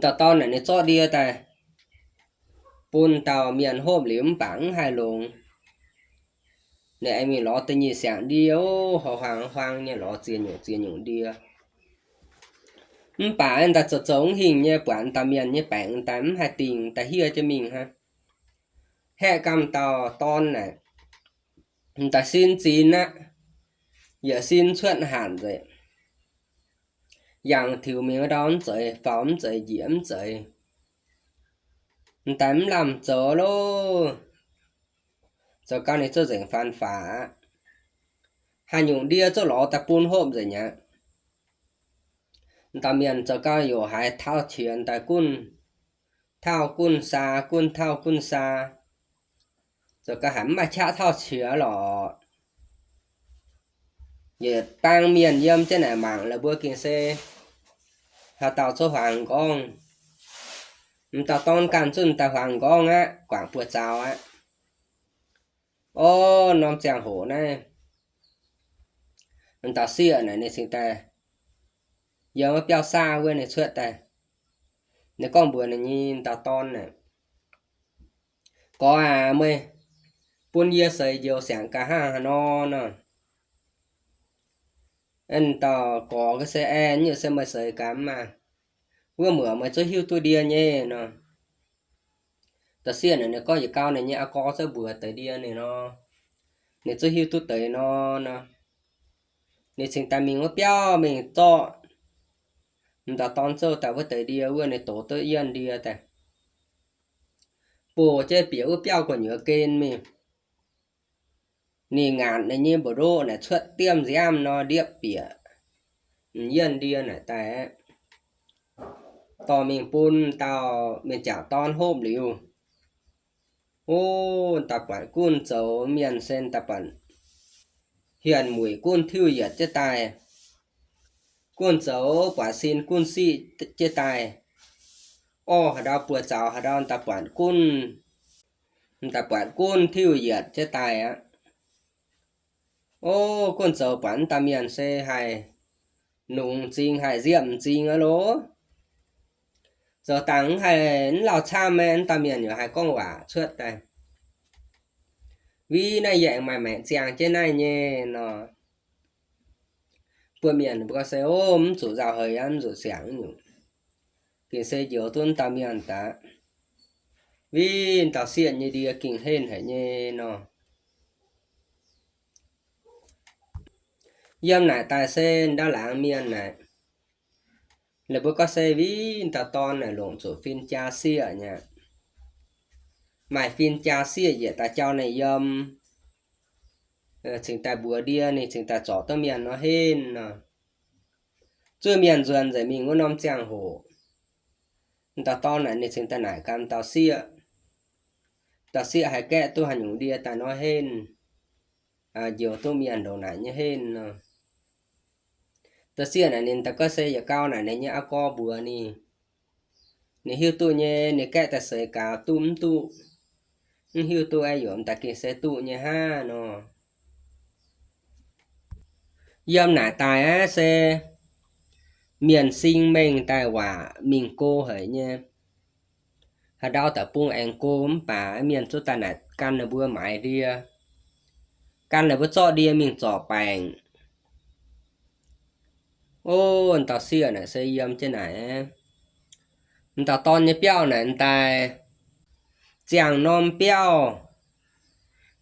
Dauh dorn naaic ninh zorqv ndie daaih bun dauh mienh hopv liuz mv baac mv haih longx. Ninh aengx mingh lorz da'nyeic siangx ndie, o, huaang-huaang nyei lorz ziex nyungc ziex nyungc ndie. Mv baac daaih zoux zoux mv hingh nyei, buatc dauh mienh nyei baengc daaih mv haih dingh, daaih hieh jienv mingh hnangv. Haeqv gamh dauh dorn naaic, m'daaih sin zin aqv, yietc sin cuotv hanc nzengc. Yangh tiux mingh ndau mv zeiz, faaux mv zeiz, njiec mv zeiz. M'daaih mv lamh zoux loh. Zoux gau ninh zungv nzengc faan faax aqv. Haaix nyungc ndie zungv lorz daaih bun hopv nzengc mi'aqv. M'dauh mienh zoux gau yaac haiz tauh qiex daaih gunv tauh gunv saa, gunv tauh gunv saa, zoux gau haiz mv maaih qaqv tauh qiex lorqc. Yietc bang mienh yiem jienv naaic mangc la'buo gengh se haaix dauh zungv huaang m'nqorngv. M'dauh dorn ganh zungv daaih huaang m'nqorngv aqv, guangc buoz zaux aqv. Orv, norm ziangh hoc naaiv, m'dauh sieqv naaic ninh cingx daaih yiem wuov biauv saav wuov ninh cuotv daaih. Ninh gorngv mbuox ninh nyei dauh dorn naaic, Gorx aac, meih bun yie seix njoux siangx gaax hnangv haaix nor nor. Dauh gorx ga'se aengx, Yie se meih seix gaax maah! Wuov muoc meih zungv hiuv duqv ndie nyei nor. Dauh sieqv naaic ninh gorngv yietc gau ninh nyei aa gorx zungv mbuox deix ndie ninh nor, ninh zungv hiuv duqv deix nor nor. Ninh cingx daaih mingh wuov biauv mingh zorqv m'dauh dorn zouv daaih wuov deix ndie wuov, ninh dox duqv yienh ndie daaih, bouh jienv bieqc wuov biauv gu'nyuoz gen mingh. Ninh ngaatc ninh nyei mbu'ndoqv naaic cuotv diemv nziaamv nor, ndiepv bieqc m'yienh ndie naaic daaih aqv, dorh mingh bun dauh mienh jangc dorn hopv liuz. O, daaih buatc gunv zoux mienh se daaih buatc hienx mueic gunv tiuv yietc jienv daaih. Gunv zoux buatc sin gunv siqv jienv daaih. Orv, haaix ndau buoz zaux haaix ndau daaih buatc gunv, daaih buatc gunv tiuv yietc jienv daaih aqv. O, gunv zoux buatc m'dauh mienh se haih nungx m'zing, haih nziepv m'zing aqv loh. Zoux dangh mv haih mv lauh camv, m'dauh mienh yaac haih gorngv waac cuotv daaih, Viv, naaiv yie aengx maaih maengc ziangh jienv naaiv nyei nor. Buo mienh mbuo gorngv se, O, mv zuqc nzauh heix aqv, mv zuqc siangx nyungc. Gengh se njoux duqv m'dauh mienh daaih, Viv, dauh sieqv nyei ndie gengh henv haic nyei nor. Yiem naaic daaih se ndau laangz mienh naaic, la'buo gorngv se Viv dauh dorn naaic longc zuqc fin-jaa sieqv nyei aqv. Maaih fin-jaa sieqv yietc daaih jauv naaic yiem, cingx daaih mbuox ndie ninh cingx daaih zorc duqv mienh nor henv nor. Zuov mienh nzuonx nzengc mingh wuov norm ziangh hoc, dauh dorn naaic ninh cingx daaih naaic gaax dauh sieqv, dauh sieqv haih gaeqv duqv haaix nyungc ndie daaih nor henv, njoux duqv mienh ndongc naaic nyei henv nor. Dauh sieqv naaic ninh daaih gorngv se yietc gau naaic ninh nyei aa gorx mbuox ninh, ninh hiuv duqv nyei, ninh gaeqv daaih seix gaax duqv mv duqv, mv hiuv duqv aeqv, yaac m'daaih gengh se duqv nyei hnangv nor. Yiem naaic daaih aeqv se mienh sing mengh daaih waac mingh go haic nyei. Haaix ndau da'bung aengx go mv baac mienh zungv daaih naaic gan ninh mbuo maaiz ndie, gan ninh mbuo zorqv ndie mingh zorc baengc. O, dauh sieqv naaic se yiem jienv naaic, dauh dorn nyei biauv naaic daaih ziangh norm biauv,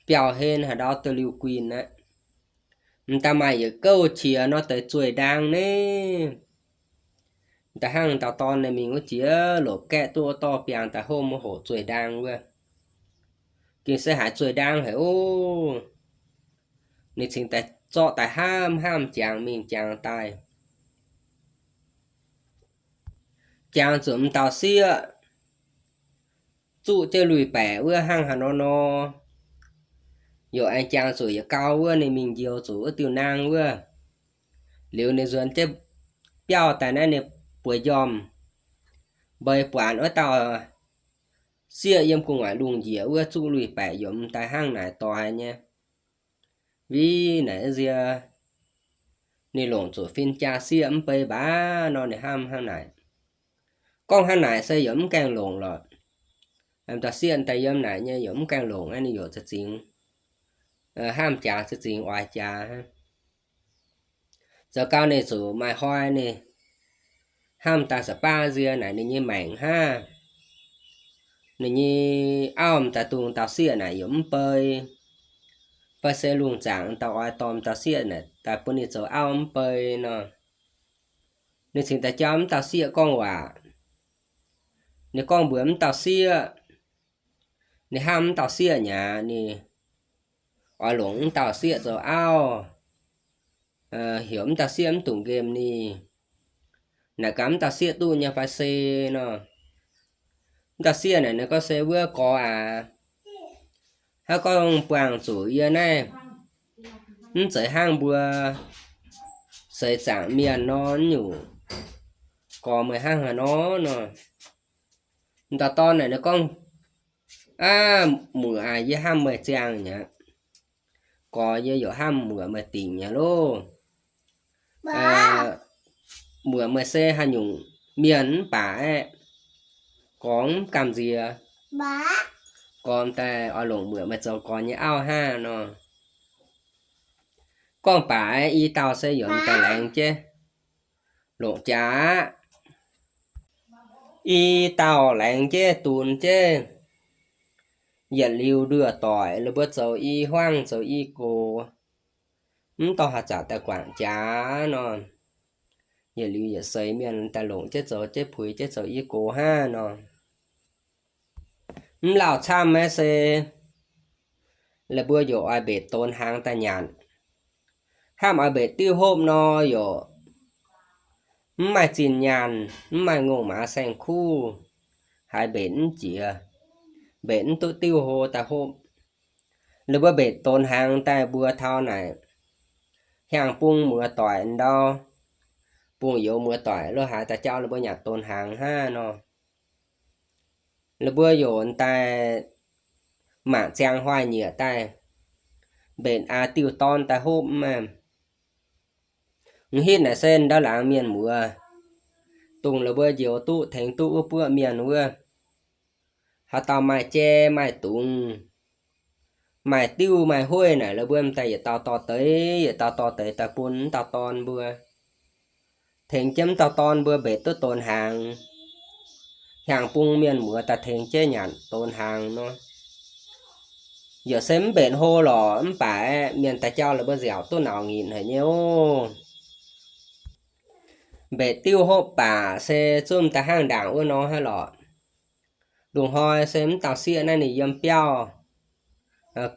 biauv-hlen haaix ndau da'liuh guinh aqv. M'daaih maaih yietc gouv qiex nor deix zueih ndaang ni. M'daaih hnangv dauh dorn ninh mingh wuov jiex lopc gaeqv duqv wuov dorh biangh daaih hopv wuov hoc zueih ndaang wuov. Gengh se haiz zueih ndaang haic ov. Ninh cingx daaih zorqv daaih hnamv hnamv jangx mingh jangx daaih, jangx zuqc m'dauh sieqv zuqv jienv lui-baeqc wuov hnangv haaix nor nor, yaac aengx jangx zuqc yietc gau wuov ninh mingh njoux zuqc wuov diuh naang wuov. Liuz ninh nzuonx jienv biauv daaih naaiv ninh bueix njormh, mbeix buatc wuov dauh sieqv yiem gu'nguaaic lungh njiec wuov zuqv lui-baeqc yaac m'daaih hnangv naaic doix nyei. Viv naaic nzie, ninh longc zuqc fin-jaa sieqv mv bei mbaac nor ninh hnamv hnangv naaic. Gorngv hnangv naaic se yaac mv gaengh longc lorqc. Dauh sieqv daaih yiem naaic nyei yaac mv gaengh longc aqv, ninh yaac za'gengh hnamv jaax, za'gengh oix jaax. Zoux gau ninh zuqc maaih hnoi ninh hnamv daaih sa baav nzie naaic ninh nyei maengc hnangv. Ninh nyei auv m'daaih dungx dauh sieqv naaic yaac mv bei, fai se lungh zaangc dauh oix dorh dauh sieqv naaic daaih bun ninh zoux auv mv bei nor. Ninh cingx daaih jauv mv dauh sieqv gorngv waac. Ninh gorngv mbuox mv dauh sieqv, ninh hnamv mv dauh sieqv nyei aqv, ninh oix longc mv dauh sieqv zoux auv, heuc mv dauh sieqv mv dungx nqemh ninh. naaic gaax mv dauh sieqv duqv nyei fai se nor. Mv dauh sieqv naaic ninh gorngv se wuov gorx aac, haaix gorngv buangh zuqc yie naaiv mv zeiz hnangv mbuo seix zaangc mienh nor, nyungc gorx meih hnangv haaix nor nor. M'dauh dorn naaic ninh gorngv, Aav, muoc aac, yie hnamv meih ziangh nyei. Gorx, yie yaac hnamv muoc meih dingc nyei loh. Muoc meih se haaix nyungc mienh mv baac aeqv, gorx mv gamh nziex. Gorx daaih oix longc muoc meih zoux gorx nyei auv hnangv nor. Gorngv baac aeqv, i dauh se yaac daaih laengz jienv longc jaax aqv. I dauh laengz jienv dunx jienv, yietc liuz nduoh doic, ninh mbuo zoux i hmuangv zoux i gox, mv dorh haaix zanc daaih guangc jaax nor. Yietc liuz yietc seix mienh daaih longc jienv zoux jienv puix jienv zoux i gox hnangv nor. Mv lauh camv aeqv se, ninh mbuo yaac oix mbenc donx hnaangx daaih nyanc. Hnamv oix mbenc diuv hopv nor yaac mv maaih zinh nyaanh, mv maaih ngongh maaz saeng-kuv, haiz mbenc mv jiex, mbenc mv duqv diuv hlo daaih hopv. Ninh mbuo mbenc donx hnaangx daaih mbuox taux naaic, hnyangx-bung muoz-doic ndau, bung-youz muoz-doic lo haaix daaih jauv ninh mbuo nyanc donx hnaangx hnangv nor. Ninh mbuo yaac daaih mangc ziangh hoic nyieqc daaih mbenc aa diuh dorn daaih hopv maah. M'hitv naaic se ndau laangz mienh muoz, dongh ninh mbuo njoux duqv tengx duqv wuov buoqv mienh wuov, haaix dauh maaih jai maaih dungz, maaih diuv maaih hueiv naaic, ninh mbuo m'daaih yietc dauh dorh deix, yietc dauh dorh deix daaih bun m'dauh dorn mbuo, tengx jienv m'dauh dorn mbuo mbenc duqv donx hnaangx. Hnyangx-bung mienh muoz daaih tengx jienv nyanc donx hnaangx nor. Yaac se mv mbenc hlo lorqc, mv baac mienh daaih jauv ninh mbuo nziaauc duqv nauc nyitc haic nyei oc. Mbenc diuv hopv baac se zungv daaih hnangv ndaangc wuov nor hnangv lorqc. Lungh hnoi se m'dauh sieqv naaiv ninh yiem biauv,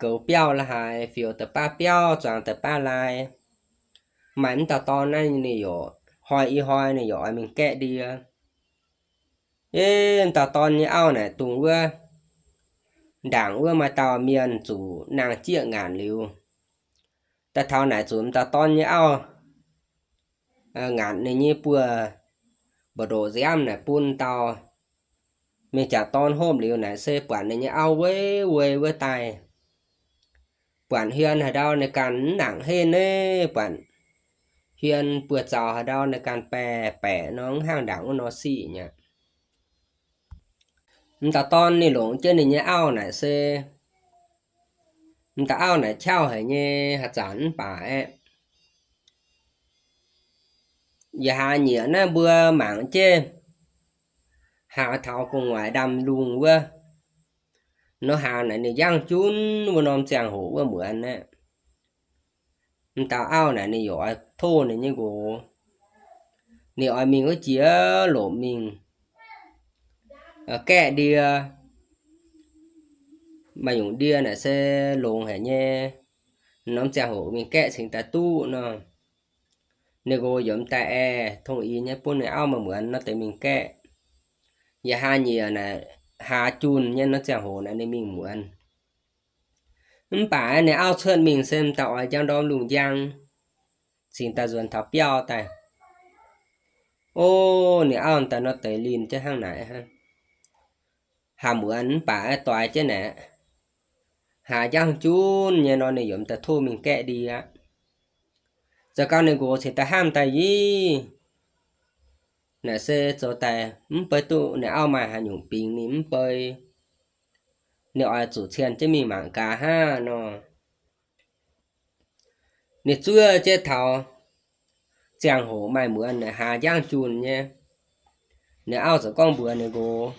goux biauv la'haaix, fioux deix baav biauv, zuangx deix baav lai. Maaih m'dauh dorn naaiv ninh yaac hnoi i hnoi ninh yaac oix mingh gaeqv ndie. Ov, m'dauh dorn nyei auv naaic dungx wuov ndaangc wuov maaih dauh mienh zuqc nangh jieqv ngaatc liuz, daaih taux naaic zuqc m'dauh dorn nyei auv ngaatc ninh nyei buoz mbu'ndoqc nziaamv naaic bun dauh mingh jaax dorn hopv liuz naaic se buatc ninh nyei auv weiv weiv wuov daaih. Buatc hmien haaix ndau ninh ganh mv nangc henv naaiv, buatc hmien buoz-zaux haaix ndau ninh ganh baeqc baeqc nor, mv hnangv ndaangc wuov nor sic nyei. M'dauh dorn ninh longc jienv ninh nyei auv naaic se, m'dauh auv naaic qauv haic nyei, haaix zanc mv baac aeqv, yaac haaix nyieqc naaiv mbuo mangc jienv, haaix taux gu'nguaaic ndaamv-lungh wuov, nor haaix naaic ninh njangv junv wuov norm ziangh hoc wuov muonz aeqv, m'dauh auv naaic ninh yaac oix tov ninh nyei nqox, ninh oix mingh wuov jiex lomc mingh gaeqv ndie. Maaih nyungc ndie naaic se longx haic nyei, norm ziangh hoc mingh gaeqv cingx daaih duqv nor. Ninh nqox yaac m'daaih aengx tongh i nyei bun ninh auv maaih muonz nor deix mingh gaeqv. Yaac haaix nyieqc naaic haaix junh nyei nor ziangh hoc naaic ninh mingh muonz. Mv baac ninh auv cuotv mingh se m'daaih oix njang ndorm lungh njang, cingx daaih nzuonx taux biauv daaih. Ov, ninh auv m'daaih nor deix linh jienv hnangv naaic hnangv. Haaix muonz mv baac doix jienv naaic, haaix njangv junv nyei nor ninh yaac m'daaih tov mingh gaeqv ndie aqv. Zoux gau ninh nqox cingx daaih hnamv daaih, Ih, naaic se zoux daaih mv bei duqv ninh auv maaih haaix nyungc bingx ninh mv bei. Ninh oix zuqc cien jienv mingh mangc gaax hnangv nor. Ninh zuov jienv taux ziangh hoc maaih muonz naaic haaix njangv junc nyei, ninh auv ziouc gorngv mbuox ninh nqox,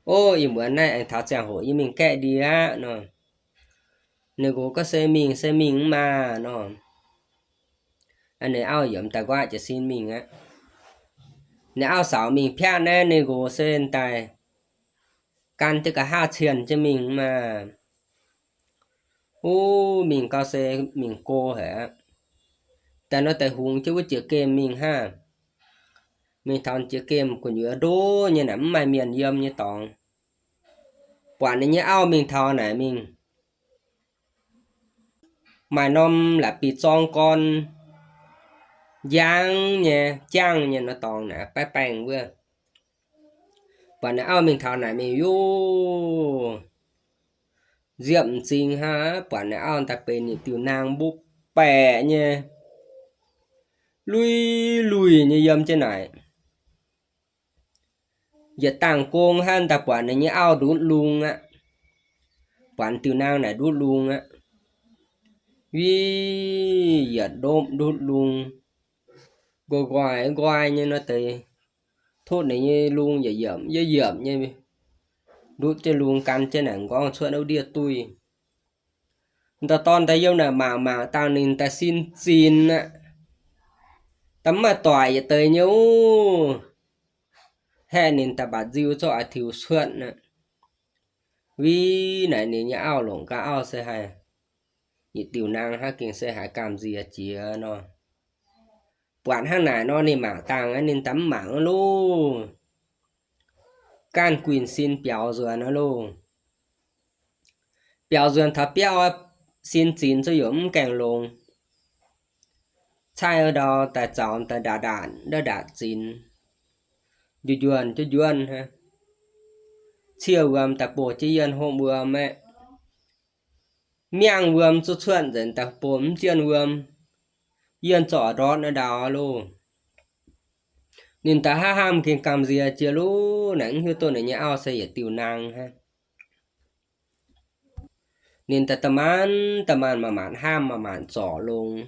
Ov, ih muonz naaiv aengx taux ziangh hoc yie mingh gaeqv ndie aqv nor. Ninh nqox gorngv, Se mingh, se mingh maah nor. Ninh auv yaac m'daaih nquaqv jiez sin mingh aqv. Ninh auv saaux mingh piatv naaiv, ninh nqox se m'daaih gan jienv nqa'haav cien jienv mingh maah. Ov, mingh gau se mingh go haic aqv. Daaih nor daaih hungx jienv wuov jiex gemh mingh hnangv. Mingh taux jiex gemh gu'nyuoz ndo nyei naaic mv maaih mienh yiem nyei dorngx. Buatc ninh nyei auv mingh taux naaic mingh maaih norm la'bieiv-zorng gorn njang nyei, jangv nyei nor dorngx naaic baeqv baengh wuov. Buatc ninh auv mingh taux naaic mingh yov nziepv m'zing hnangv, buatc ninh auv daaih benx yietc diuh naang mbopv baeqc nyei, lui luic nyei yiem jienv naaic. Yietc dangh gong hnangv daaih buatc ninh nyei auv ndutv lung aqv. Buatc diuh naang naaic ndutv lung aqv. Wih yietc ndopv ndutv lung, nqoi nqoi nqoi nyei nor deix, totv ninh nyei lung yietc yiemc yietc yiemc nyei, ndutv jienv lung gan jienv naaic m'nqorngv cuotv ndiev duih. Dauh dorn daaih yiem naaic mangc mangc dangh ninh daaih sin zinx aqv. Daaih mv maaih doic yietc deix nyei ov. Haeqv ninh daaih mbatc nziu zorqv a'tiux cuotv aqv. Wih naaic ninh nyei auv longc ga'auv se haih yietc diuh naang hnangv, gengh se haiz gamh nziex jiex nor. Buatc hnangv naaic nor ninh mangc dangh aqv, ninh daaih mv mangc aqv loh. Gaanv guinh sin biaux nzuonx aqv loh. Biaux nzuonx taux biauv aqv, sin zinx zuqc yaac mv gaengh longx. Caaiv ndau daaih zaux daaih ndaatc ndaatc, ndaatc ndaatc zinx, njuov njuonv njuov njuonv hnangv. Ciev wuom daaih boh jienv yienh hopv wuom aeqv, miangh wuom zuqc cuotv nzengc daaih boh mv jienh wuom, yienh zorqv ndortv naaiv ndau loh. Ninh daaih hnamv hnamv gengh gamh nziex jiex loh, naaic mv hiuv duqv ninh nyei auv se yietc diuh naang hnangv. Ninh daaih da'maanc da'maanc maaih maanc hnamv maaih maanc zorc longx.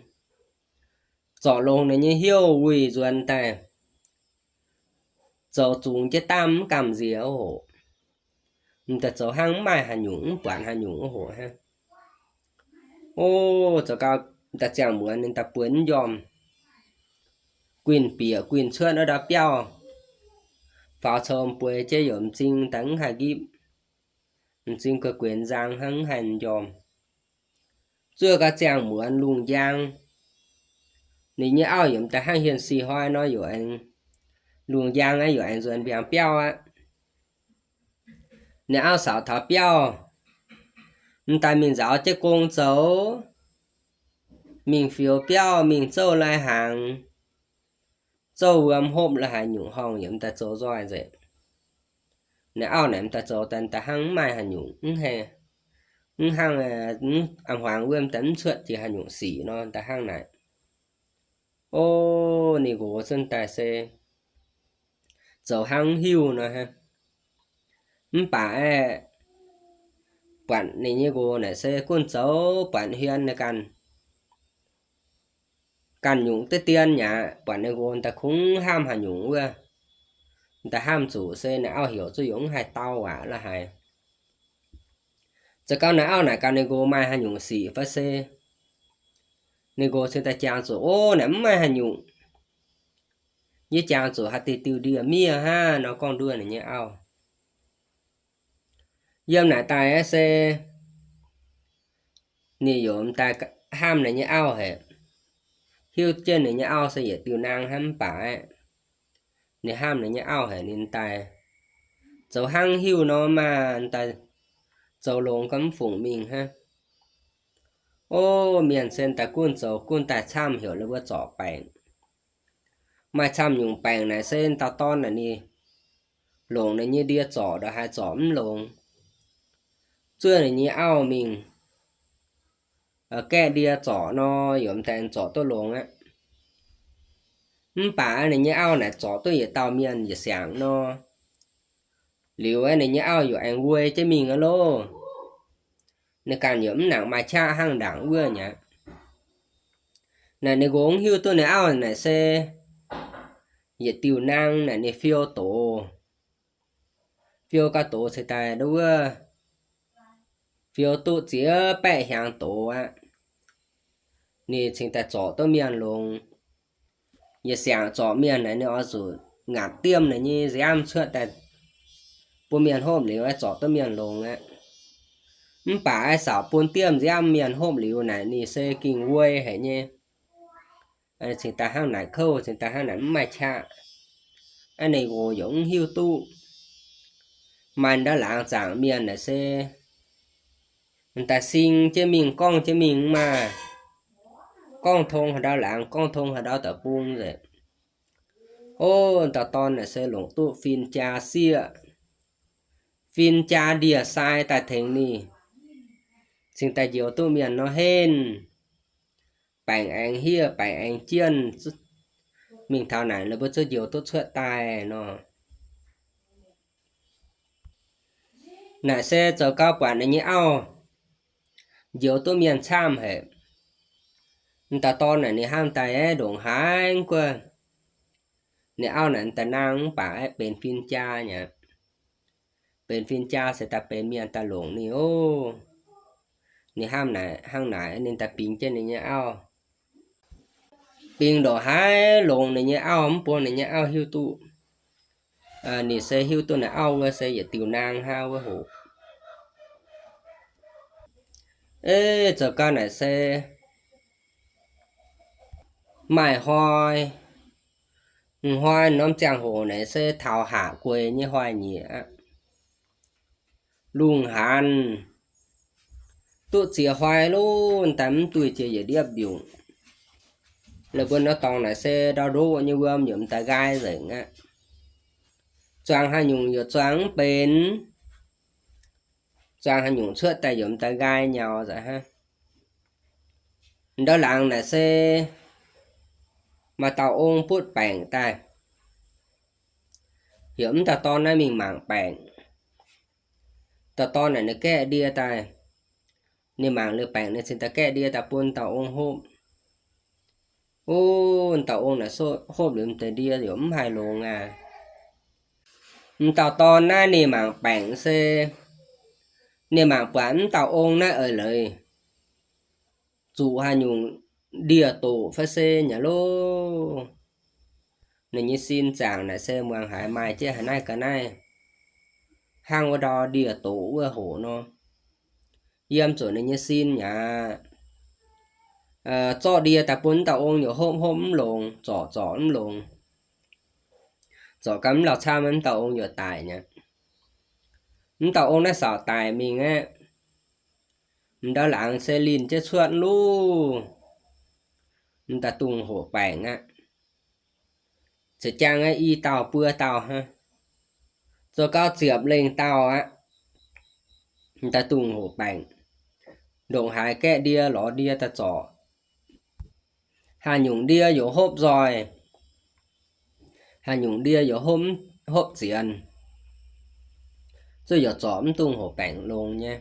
Zorc longx ninh nyei hnyouv wuic nzuonx daaih, zoux zungx jienv daamv mv gamh nziex oc. Ninh daaih zoux hnangv mv maaih haaix nyungc, mv buatc haaix nyungc oc hnangv. O, zoux gau daaih ziangh muonz ninh daaih bueix mv njormh. Guinh bieqc guinh cuotv wuov ndau biauv, faaux coux bueix jienv yaac m'zing daaih mv haih nqipv. M'zing gueix gueix nzang hnangv mv haih njormh. Zuov gau ziangh muonz lungh njang, ninh nyei auv yaac m'daaih hnangv hienx si hnoi nor yaac aengx, lungh njang aqv, yaac aengx nzuonx mbiaangx biauv aqv. Ninh auv saauc taux biauv, m'daaih mingh nzaaux jienv gong zoux, mingh fioux biauv, mingh zouv lai-hnaangx, zouv wuom hopv la'haaix nyungc horngh yaac m'daaih zoux nzoih nzengc. Ninh auv naaic m'daaih zoux daaih, m'daaih hnangv mv maaih haaix nyungc, mv hnangv, mv a'hmuangx wuov m'daaih mv cuotv jiex haaix nyungc sic nor, m'daaih hnangv naaic. O, ninh nqox zunv daaih se zoux hnangv mv hiuv nor hnangv. Mv baac aeqv, buatc ninh nyei nqox naaic se gunv zoux buatc hmien ninh ganh, ganh nyungc deix dien aqv, buatc ninh nqox m'daaih kungx hnamv haaix nyungc wuov, m'daaih hnamv zuqc se ninh auv heuc zuqc yaac mv haih dau aqv la'haaix. Zoux gau ninh auv naaic gaax ninh nqox maaih haaix nyungc sic fai se, ninh nqox cingx daaih jangx zuqc, o, naaic mv maaih haaix nyungc. Yie jangx zuqc haaix diuh diuh ndie-miev hnangv nor gorngv nduov ninh nyei auv. Yiem naaic daaih aqv se ninh yaac m'daaih hnamv ninh nyei auv haic, hiuv jienv ninh nyei auv se yietc diuh naang hnangv mv baac aeqv, ninh hnamv ninh nyei auv haic, ninh daaih zoux hnangv hiuv nor maah, daaih zoux longx gau mv fungc mingh hnangv. O, mienh se daaih gunv zoux gunv daaih camv heuc ninh mbuo zorc baengc. Maaih camv nyungc baengc naaic se dauh dorn naaic ninh longc ninh nyei ndie zorc ndongc haaix zorc mv longx. Zuov ninh nyei auv mingh gaeqv ndie zorc nor, yaac m'daaih zorc duqv longx aqv. Mv baac ninh nyei auv naaic zorc duqv yietc dauh mienh yietc siangx nor, liuz aeqv, ninh nyei auv yaac aengx wuov jienv mingh aqv loh. Ninh ganh yaac mv nangc maaih qaqv hnangv ndaangc wuov mi'aqv. Naaic ninh nqox mv hiuv duqv ninh auv naaic se yietc diuh naang naaic ninh fiou doz. Fiou gau doz cingx daaih nduov wuov, fiou duqv ziex baeqv hiaangx doz aqv. Ninh cingx daaih zorc duqv mienh longx. Yietc siangx zorc mienh naaic ninh oix zuqc ngaatc diemv naaic nyei nziaamv cuotv daaih bun mienh hopv liuz aeqv, zorc duqv mienh longx aqv. Mv baac aeqv, saauc bun diemv nziaamv mienh hopv liuz naaic ninh se gengh wuov haic nyei. Cingx daaih hnangv naaic kouv, cingx daaih hnangv naaic mv maaih qaqv. aqv, ninh nqox yaac mv hiuv duqv. Maaih ndau laangz zaangc mienh naaic se daaih sing jienv mingh, gorngv jienv mingh mv maaih, gorngv tong haaix ndau laangz, gorngv tong haaix ndau deic-bung nzengc. O, dauh dorn naaic se longc duqv fin-jaa sieqv, fin-jaa ndie-jaa sai daaih tengx ninh, cingx daaih njoux duqv mienh nor henv, baengc aengx hiev, baengc aengx jienv, mingh taux naaic ninh mbuo zungv njoux duqv cuotv daaih nor. Naaic se zoux gau buatc ninh nyei auv njoux duqv mienh camv haic. Dauh dorn naaic ninh hnamv daaih aeqv, ndongc haaix guoqv ninh auv naaic daaih nangh mv baac aeqv benx fin-jaa nyei. Benx fin-jaa se daaih benx mienh daaih longc ninh oc. Ninh hnamv naaic, hnangv naaic ninh daaih bingx jienv ninh nyei auv. Bingx ndongc haaix longx ninh nyei auv mv bun ninh nyei auv hiuv duqv. Ninh se hiuv duqv naaic auv wuov se yietc diuh naang hnangv wuov hoc. Eix, zoux gau naaic se maaih hnoi, hnoi norm ziangh hoc naaic se taux haac gueix nyei hnoi-nyieqc aqv. Lungh haanz duqv ziex hnoi loh, daaih mv duih jiex yietc ndiepv mbiungc. La'buo norm dorngx naaic se ndau ndoqv nyei wuom yaac m'daaih nqaai nzengc aqv. Zuangx haaix nyungc yaac zuangx mv benx. Zuangx haaix nyungc cuotv daaih yaac m'daaih nqaai nyaux nzengc hnangv. Ndau laangz naaic se maaih dauh ong butv baengc daaih, heuc mv dauh dorn naaiv mingh mangc baengc. Dauh dorn naaic ninh gaeqv ndie daaih, ninh mangc liuz baengc ninh cingx daaih gaeqv ndie daaih bun dauh ong hopv. O, dauh ong naaic hopv liuz m'deix ndie yaac mv haih longx aqv. M'dauh dorn naaiv ninh mangc baengc se, ninh mangc buatc mv dauh ong naaiv eix leiz zuqc haaix nyungc ndie-doqc fai se nyei loh. Ninh nyei sin zaangc naaic se muangx haiz maaih jienv haaix naaiv ga'naaiv hnangv wuov ndau ndie-doqc wuov hoc nor. Yiem zuqc ninh nyei sin aqv. Zorqv ndie daaih bun mv dauh ong yaac hopv hopv mv longx, zorc zorc mv longx. Zorc gau mv lauh camv mv dauh ong yaac daic nyei. Mv dauh ong naaiv saauc daic mingh aqv. M'ndau laangz se linh jienv cuotv luv m'daaih dungz hoqc baengc aqv. Za'jangv i dauh buo dauh hnangv, zoux gau ziepc lengh dauh aqv. M'daaih dungz hoqc baengc, ndongc haaix gaeqv ndie lorz ndie daaih zorc. Haaix nyungc ndie yaac hopv nzoih, haaix nyungc ndie yaac hopv, hopv zienx, zuqc yaac zorc mv dungz hoqc baengc longx nyei.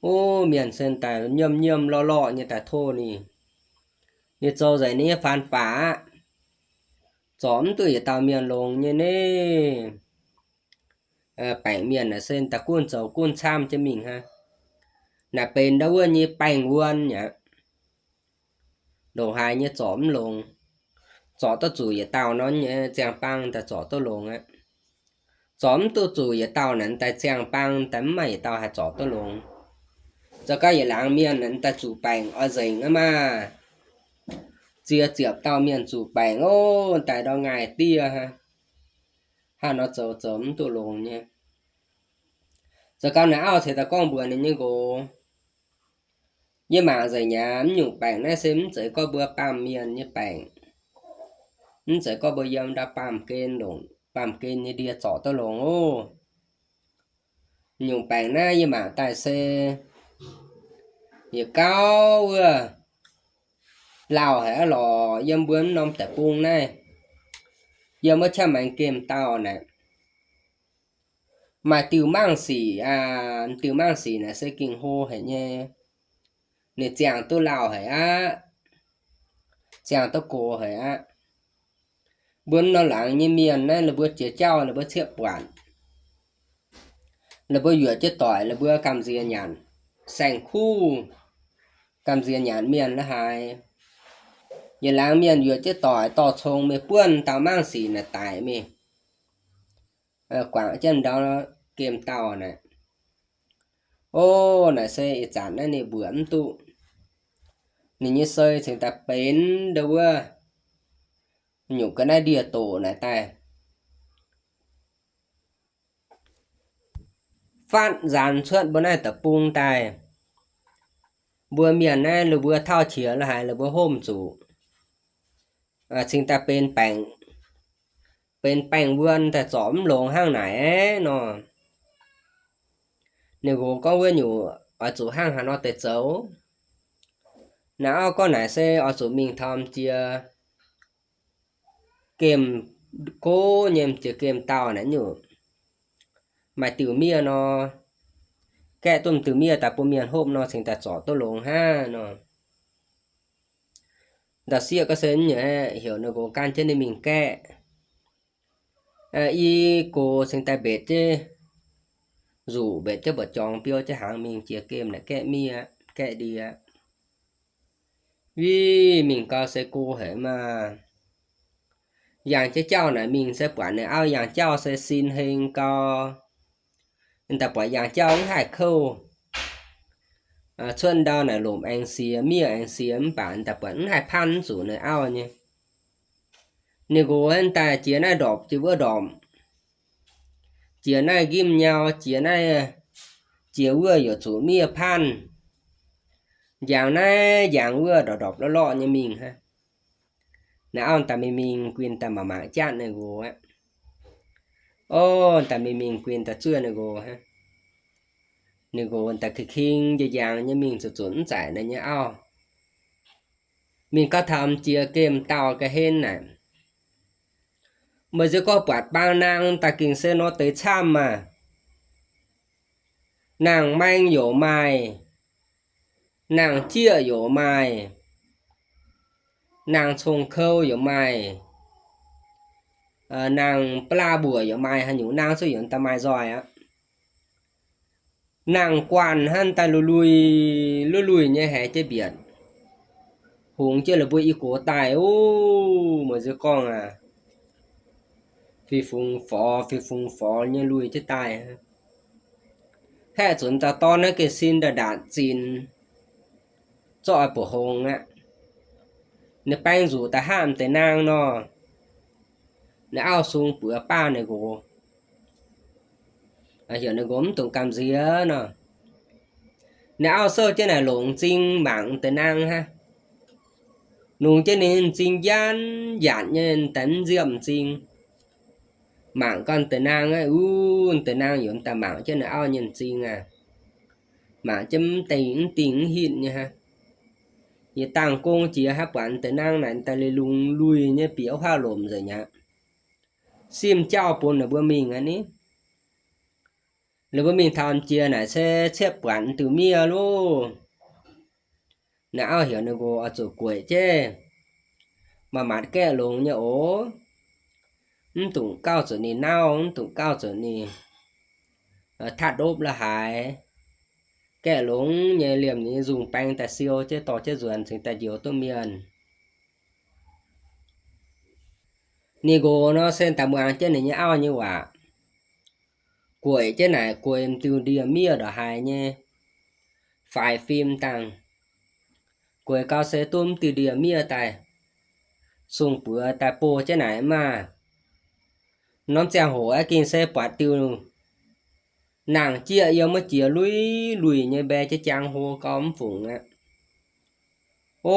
O, mienh se daaih nyiemv nyiemv lorqv lorqv nyei daaih tov ninh. Ninh zoux nzengc ninh nyei faan faqc aqv. Zorc mv duqv yietc dauh mienh longx nyei naaiv. Baengc mienh naaic se daaih gunv zoux gunv camv jienv mingh hnangv. Naaic benx ndau wuov nyei baengh wuon aqv. Ndongc haaix nyei zorc mv longx. Zorc duqv zuqc yietc dauh nor nyei ziangh bang daaih zorc duqv longx aqv. Zorc mv duqv zuqc yietc dauh naaic daaih ziangh bang daaih mv maaih yietc dauh haih zorc duqv longx. Zoux gau yietc laangz mienh naaic daaih zuqc baengc oix nzengc aqv maah. Ziex ziepc dauh mienh zuqc baengc ov, daaih ndau ngaih diev hnangv. Hnangv nor zoux zoux mv duqv longx nyei. Zoux gau naaic auv ceix daaih gorngv mbuox ninh nyei nqox, yie mangc nzengc aqv, mv nyungc baengc naaiv se mv zeiz gorngv mbuo baamh mienh nyei baengc. Mv zeiz gorngv mbuo yiem ndau baamh gen longc, baamh gen nyei ndie zorc duqv longx ov. Nyungc baengc naaiv yie mangc daaih se yietc gauh wuov lauh haic aqv lorqc. Yiem mbuo mv norm deic-bung naaiv, yiem wuov qaqv maengx gemh dauh naaic, maaih diuh mangv sic aqv. Diuh mangv sic naaic se ging hlo haic nyei. Ninh ziangh duqv lauh haic aqv. Ziangh duqv gox haic aqv. Mbuo norm laangz nyei mienh naaiv, ninh mbuo jiex jauv ninh mbuo cieqv buatc, ninh mbuo yuoqc jienv doic, ninh mbuo gamh nziex nyanc saeng-kuv, gamh nziex nyanc mienh la'haaix. Yietc laangz mienh yuoqc jienv doic dorh cong mingh buonv dauh mangv sic naaic daic mingh, guangc jienv ndau gemh dauh naaic. O, naaic se ih zanc naaiv ninh mbuoqc mv duqv. Ninh nyei sei cingx daaih benx ndau wuov nyungc ga'naaiv ndie-doqc naaic daaih, fatv nzaanx cuotv mbuo naaiv deic-bung daaih. Mbuo mienh naaiv la'buo tauv qiex la'haiz la'buo homv zuqc, cingx daaih benx baengc, benx baengc wuon daaih zorc mv longx hnangv naaic nor. Ninh nqox gorngv wuov nyungc oix zuqc hnangv haaix nor deix zoux. Naaiv auv gorngv naaic se oix zuqc mingh taux jiex gemh gox nyei, jiex gemh dauh naaic nyungc maaih diuh miev nor, gaeqv duqv diuh miev daaih bun mienh hopv nor cingx daaih zorc duqv longx hnangv nor. Ndau-sieqv gorngv se nyungc heuc ninh nqox gan jienv ninh mingh gaeqv. I gox cingx daaih mbetc jienv, nzuqc mbetc jienv mbu'jorngx biou jienv hnaangx mingh jiex gemh naaic gaeqv miev, gaeqv ndie. Wih mingh gau se go haic maah. Yangh jienv jauv naaic mingh se buatc ninh auv yangh jauv se sin heng gau. Daaih buatc yangh jauv mv haih kouv. Cuotv ndau naaic lomc aengx siex, miev aengx siex mv baac daaih buatc mv haih paanv zuqc ninh auv nyei. Ninh nqox daaih jiex naaiv ndorpc jiex wuov ndorpc, jiex naaiv nqimv nyau, jiex naaiv, jiex wuov yaac zuqc miev paanv. Njangx naaiv njangx wuov ndorpc ndorpc lorqc lorqc nyei mingh hnangv. Naaiv auv daaih mingh mingh guin daaih mangc mangc jatv ninh nqox aqv. O, daaih mingh mingh guin daaih zuov ninh nqox hnangv. Ninh nqox daaih king-king njang-njang nyei mingh zuqc zunc mv zaaic ninh nyei auv. Mingh gau taux jiex gemh dauh ga'hlen naaic, meih nziex gorngv buatc baang naang daaih gengh se nor deix camv maah. Nangh maeng yaac maaih, nangh jieqv yaac maaih, nangh cong-kou yaac maaih, nangh ba'laqv mbuoqc yaac maaih, haaix nyungc nangh cuotv yaac daaih maaih nzoih aqv. Nangh guanh hnangv daaih lui-lui, lui-lui nyei haiz jienv mbietc, hungx jienv la'buo i gox daaih. O, meih nziex gorngv aac, fih fungx forx, fih fungx forx nyei lui jienv daaih. Haeqv zunc dauh dorn naaiv gengh sin ndaatc zinx, zorqv buoqc hongx aqv. Ninh baeng nzuqc daaih hapv deix naang nor, ninh auv sung buoz baav ninh nqox, heuc ninh nqox mv dungx gamh nziex nor. Ninh auv souv jienv naaic longc m'zing mangc deix naang hnangv. Nungx jienv ninh m'zing njanv nyanc nyei, daaih mv nziepv m'zing. Mangc gau deix naang aqv, uv, deix naang yaac daaih mangc jienv ninh auv nyei m'zing aac. Mangc jienv mv dingh mv dingh mv hitv nyei hnangv. Yietc dangh gong jiex haaix buatc deix naang naaic daaih lui-lui nyei bieqc wuov haav lomc nzengc aqv. Simv jauv bun ninh mbuo mingh aqv ni. Ninh mbuo mingh taux jiex naaic se ciepv buatc diuh miev loh. Ninh auv heuc ninh nqox oix zuqc gueic jienv, maaih matc gaeqv longx nyei oc. Mv dungx gauh zuqc ninh nauv, mv dungx gauh zuqc ninh tatv ndopv la'haaix. Gaeqv longx nyei liemh ninh nyei nzungh baeng daaih siou jienv dorh jienv nzuonx cingx daaih njoux duqv mienh. Ninh nqox nor se daaih muangx jienv ninh nyei auv nyei waac, gueic jienv naaic gueic m'diuh ndie-miev ndongc haaix nyei faix fim dangh. Gueic gau se duqv m'diuh ndie-miev daaih, sung buoz daaih bov jienv naaic maah. Norm ziangh hoc aeqv, gengh se buatc diuh naang-jieqv yiem wuov jiex lui-lui nyei mbae jienv jaang hlo gau mv fungc aqv. O,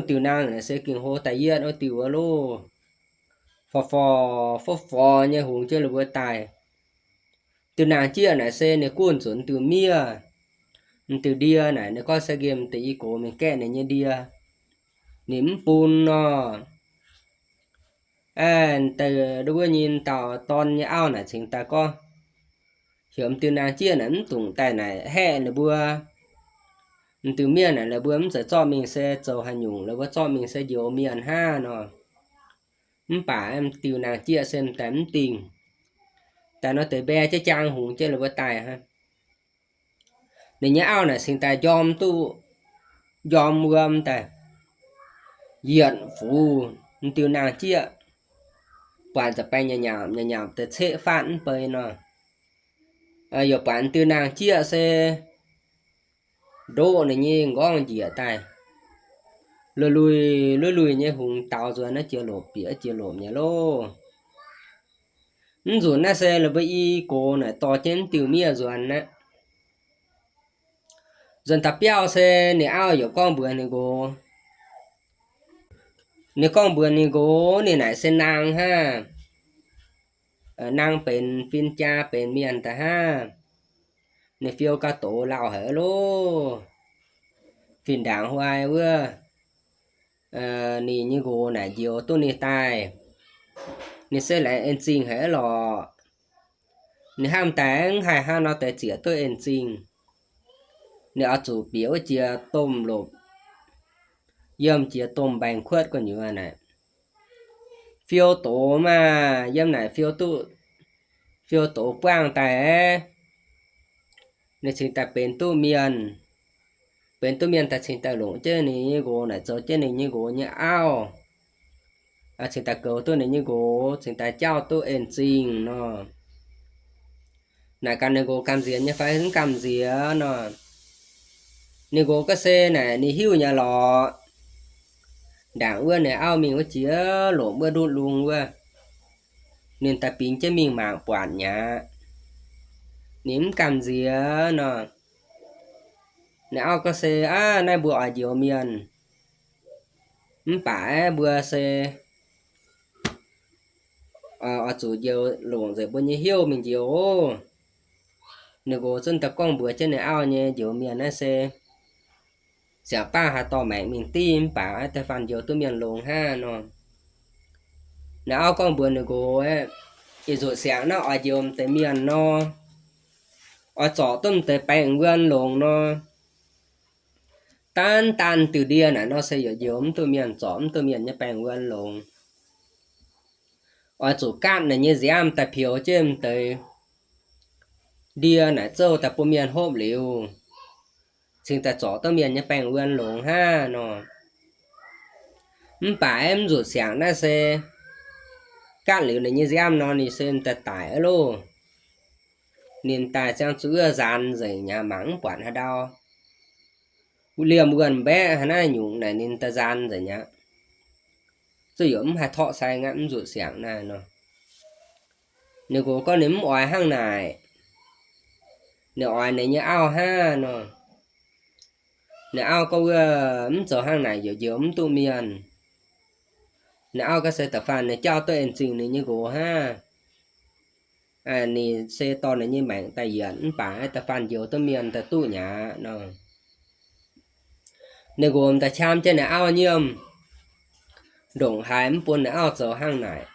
diuh naang naaic se gengh hlo daaih yietv wuov diuh wuov loh. Forv-forv forv-forv nyei hungx jienv la'buo daaih. Diuh naang-jieqv naaic se ninh gunv zuqc diuh miev. M'diuh ndie naaic ninh gorngv se nqemh deix i gox mingh gaeqv ninh nyei ndie, ninh mv bun nor. Aeqv, deix wuov nyei dauh dorn nyei auv naaic cingx daaih gorngv, heuc m'diuh naang-jieqv naaic mv dungx daaih naaic haeqv ninh mbuo. M'diuh miev naaic la'buo mv zeiz zorqv mingh se zoux haaix nyungc, la'buo zorqv mingh se njoux mienh hnangv nor. Mv baac m'diuh naang-jieqv se m'daaih mv dingh, daaih nor deix mbae jienv jaang hungx jienv la'buo daaih hnangv. Ninh nyei auv naaic cingx daaih njorm duqv, njorm wuom daaih, yietc fux m'diuh naang-jieqv, buatc za'baeng nyei nyaapc nyei nyaapc deix ceqv fatv mv bei nor. Yaac buatc m'diuh naang-jieqv se ndoqv ninh nyei m'nqorngv njiec daaih, lui-lui, lui-lui nyei hungx daaux nzuonx naaiv jiex lopc bieqc jiex lopc nyei loh. Mv nzunc naaiv se la'buo i gox naaic dorh jienv diuh miev nzuonx aqv. Nzuonx da'biauv se ninh auv yaac gorngv mbuox ninh nqox. Ninh gorngv mbuox ninh nqox, ninh naaic se naang hnangv. Naang benx fin-jaa benx mienh daaih hnangv. Ninh fiou gauh doz lauh haic loh. Fih ndaangc hnoi wuov, ninh nyei nqox naaic njoux duqv ninh daaih, ninh se laengz en zingh haic lorqc. Ninh hnamv daaih mv haih hnangv nor deix ziec duqv en zingh. Ninh oix zuqc bieqc wuov jiex domh lopc, yiem jiex domh mbaengx-kuotv gu'nyuoz naaic, fiou doz maah, yiem naaic fiou duqv, fiou doz buangh daaih, ninh cingx daaih benx duqv mienh. Benx duqv mienh daaih cingx daaih longc jienv ninh nyei nqox naaic zoux jienv ninh nyei nqox nyei auv. Cingx daaih goux duqv ninh nyei nqox, cingx daaih jauv duqv en zingh nor. Naaic gaax ninh nqox gamh nziex nyei fai mv gamh nziex nor. Ninh nqox ga'sie naaic ninh hiuv nyei lorqc. Ndaangc wuov ninh auv mingh wuov jiex lomc wuov nduqv lung wuov, ninh daaih bingx jienv mingh mangc buatc nyei aqv. Ninh mv gamh nziex nor. Ninh auv ga'sie, Aav, naaiv mbuo oix njoux mienh, mv baac aeqv, mbuo se oix zuqc njoux longc nzengc mbuo nyei hnyouv mingh njoux oc. Ninh nqox zunv daaih gorngv mbuox jienv ninh auv nyei, njoux mienh naaiv se ziouc baav haaix dorh maengc mingh div mv baac aeqv, da'faanh njoux duqv mienh longx hnangv nor. Ninh auv gorngv mbuox ninh nqox, Ih nzuqc siangx naaiv oix njoux m'deix mienh nor, oix zorc duqv m'deix baengh wuonh longx nor, daanv daanh diuh ndie naaic nor se yaac njoux mv duqv mienh, zorc mv duqv mienh nyei baengh wuonh longx. Oix zuqc gaatv naaic nyei nziaamv daaih pioux jienv m'deix ndie naaic zouv daaih bun mienh hopv liuz, cingx daaih zorc duqv mienh nyei baengh wuonh longx hnangv nor. Mv baac aeqv, mv nzuqc siangx naaiv se gaatv liuz ninh nyei nziaamv nor ninh se m'daaih daic aqv loh. Ninh daaih ziangh zuqc wuov nzaanx nzengc nyei, mangc mv buatc haaix ndau. Liemh wuonh mbaeqv haaix naaiv nyungc naaic ninh daaih nzaanx nzengc nyei, zuqc yaac mv haih torqv sai ngaatv mv nzuqc siangx naaiv nor. Ninh nqox gorngv ninh mv oix hnangv naaic. Ninh oix ninh nyei auv hnangv nor. Ninh auv gorngv wuov mv zoux hnangv naaic yaac njoux mv duqv mienh. Ninh auv ga'sie da'faanh ninh jauv duqv en zingh ninh nyei nqox hnangv. Ninh se dorh ninh nyei maengc daaih yietc mv baac aeqv, da'faanh njoux duqv mienh daaih duqv nyei aqv nor. Ninh nqox m'daaih qam jienv ninh auv nyiemv, ndongc haaix mv bun ninh auv zoux hnangv naaic.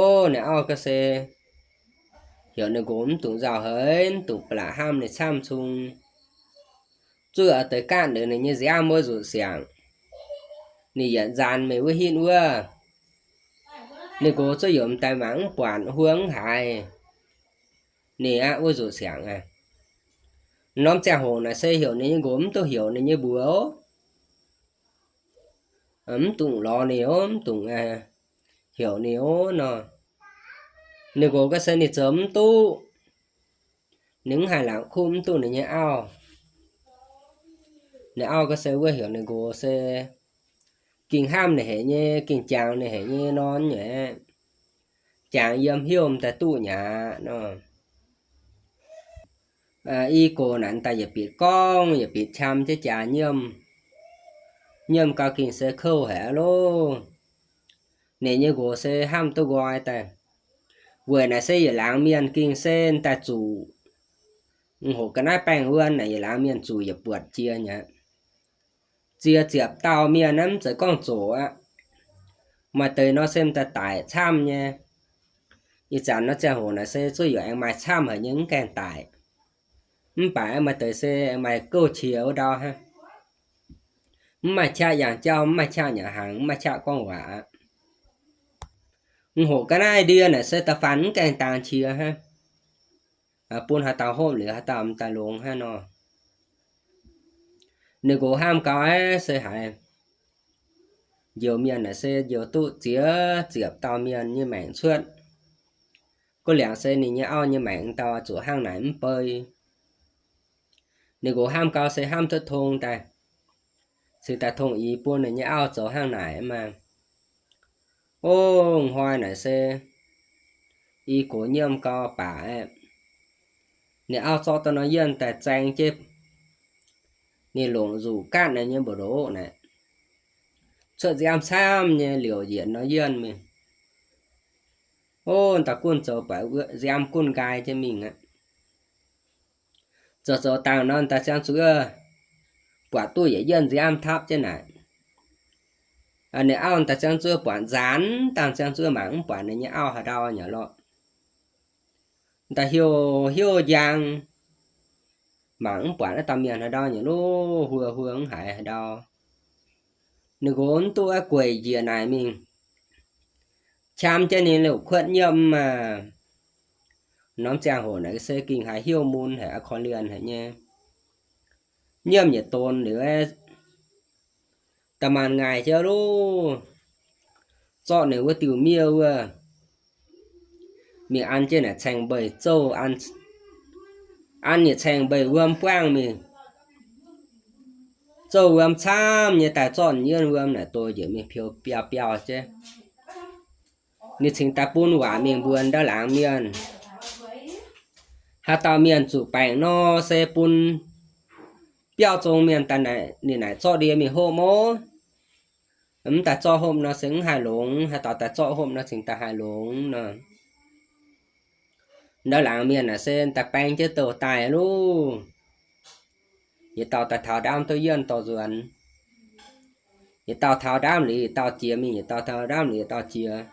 Ov, ninh auv ga'sie heuc ninh nqox mv dungx nzauh heix, mv dungx ba'laqc hnamv ninh camv cung. Zuqc deix gaatv liuz ninh nyei nziaamv wuov nzuqc siangx, ninh yietc nzaanx mingh wuov hinv wuov, ninh nqox zuqc yaac m'daaih mangc mv buatc, huong mv haiz. Ninh aqv wuov nzuqc siangx aqv. Norm ziangh hoc naaic se heuc ninh nyei nqox mv duqv heuc ninh nyei mbuox, mv dungx lorz ninh ov, mv dungx heuc ninh ov nor. Ninh nqox ga'sie ninh zoux mv duqv. Ninh mv haih laangc kuv mv duqv ninh nyei auv. Ninh auv ga'sie wuov heuc ninh nqox se ging hnamv ninh haic nyei, ging jangx ninh haic nyei nor nyei, jangx yiem hnyouv m'daaih duqv nyei aqv nor. I gox naaic daaih yietc bieqc gorngv yietc bieqc qam jienv jaax nyiemv. Nyiemv gau ging se kouv haic aqv loh. Ninh nyei nqox se hnamv duqv nqoi daaih. Weic naaic se yietc laangz mienh ging se daaih zuqc. Hoqc ga'naaiv baengh wuonh naaic yietc laangz mienh zuqc yietc buatc jiex nyei aqv. Ziex ziepc dauh mienh naaiv mv zeiz gorngv zoqc aqv. Maaih deix nor se m'daaih daic camv nyei. Ih zanc nor ziangh hoc naaic se zuqc yaac aengx maaih camv haic nyei mv gaengh daic. Mv baac maaih deix se aengx maaih gouv qiex wuov ndau hnangv. Mv maaih qaqv yangh jauv, mv maaih qaqv nyanc hnaangx, mv maaih qaqv gorngv waac aqv. Hoqc ga'naaiv ndie naaic se da'faanh mv gaengh dangx qiex hnangv. Bun haaix dauh hopv liuz haaix dauh m'daaih longx hnangv nor. Ninh nqox hnamv gau aqv se haiz njoux mienh naaic se njoux duqv ziex ziepc dauh mienh nyei maengc cuotv. Gorngv liangc se ninh nyei auv nyei maengc daaih zuqc hnangv naaic mv bei. Ninh nqox hnamv gau se hnamv duqv tong daaih. cingx daaih tongx yie bun ninh nyei auv zoux hnangv naaic maah. O, hnoi naaic se i gox nyiemv gau baac aeqv, ninh auv zorqv daaih nor yienh daaih zaeng jienv, ninh longc nzuqc gaatv naaic nyei mbu'ndongx naaic, cuotv nziaamv camv nyei liouc njiec nor yienh mingh. O, daaih gunv zoux buatc nziaamv gunv nqaai jienv mingh aqv. Zoux zoux dangh nor daaih ziangh zuqc buatc duqv yietc yienh nziaamv tapv jienv naaic. Ninh auv daaih ziangh zuqc buatc nzaanx dangh ziangh zuqc mangc mv buatc ninh nyei auv haaix ndau nyei lorqc. Daaih hiuv hiuv njang, mangc mv buatc naaiv dauh mienh haaix ndau nyei lorqc, huo huo mv haiz haaix ndau. Ninh nqox mv duqv gueic njiec naaic mingh, qam jienv ninh liouc kuotv nyiemv maah. Norm ziangh hoc naaic se gengh haiz hiuv mun haic, korv-lienh haic nyei. Nyiemv yietc donx liuz, da'maanc ngaaic jienv loh, zorqv ninh wuov diuh miev wuov mingh an jienv naaic caeng-mbeic zouv, an yietc caeng-mbeic wuom buangv mingh. Zouv wuom camv nyei daaih zorqv yienh wuom naaic doh njiec mingh piou biauv biauv jienv. Ninh cingx daaih bun waac mingh mbuox ndau laangz mienh, haaix dauh mienh zuqc baengc nor se bun biauv zong mienh daaih naaic, ninh naaic zorqv ndie mingh hopv mov. Mv daaih zorqv hopv nor se mv haih longx, haaix dauh daaih zorqv hopv nor cingx daaih haih longx nor. Ndau laangz mienh naaic se daaih baeng jienv douh daaih loh. Yietc dauh daaih taux ndaamv duqv yienh dorh nzuonx. Yietc dauh taux ndaamv liuz yietc dauh jiex mingh, yietc dauh taux ndaamv liuz yietc dauh jiex.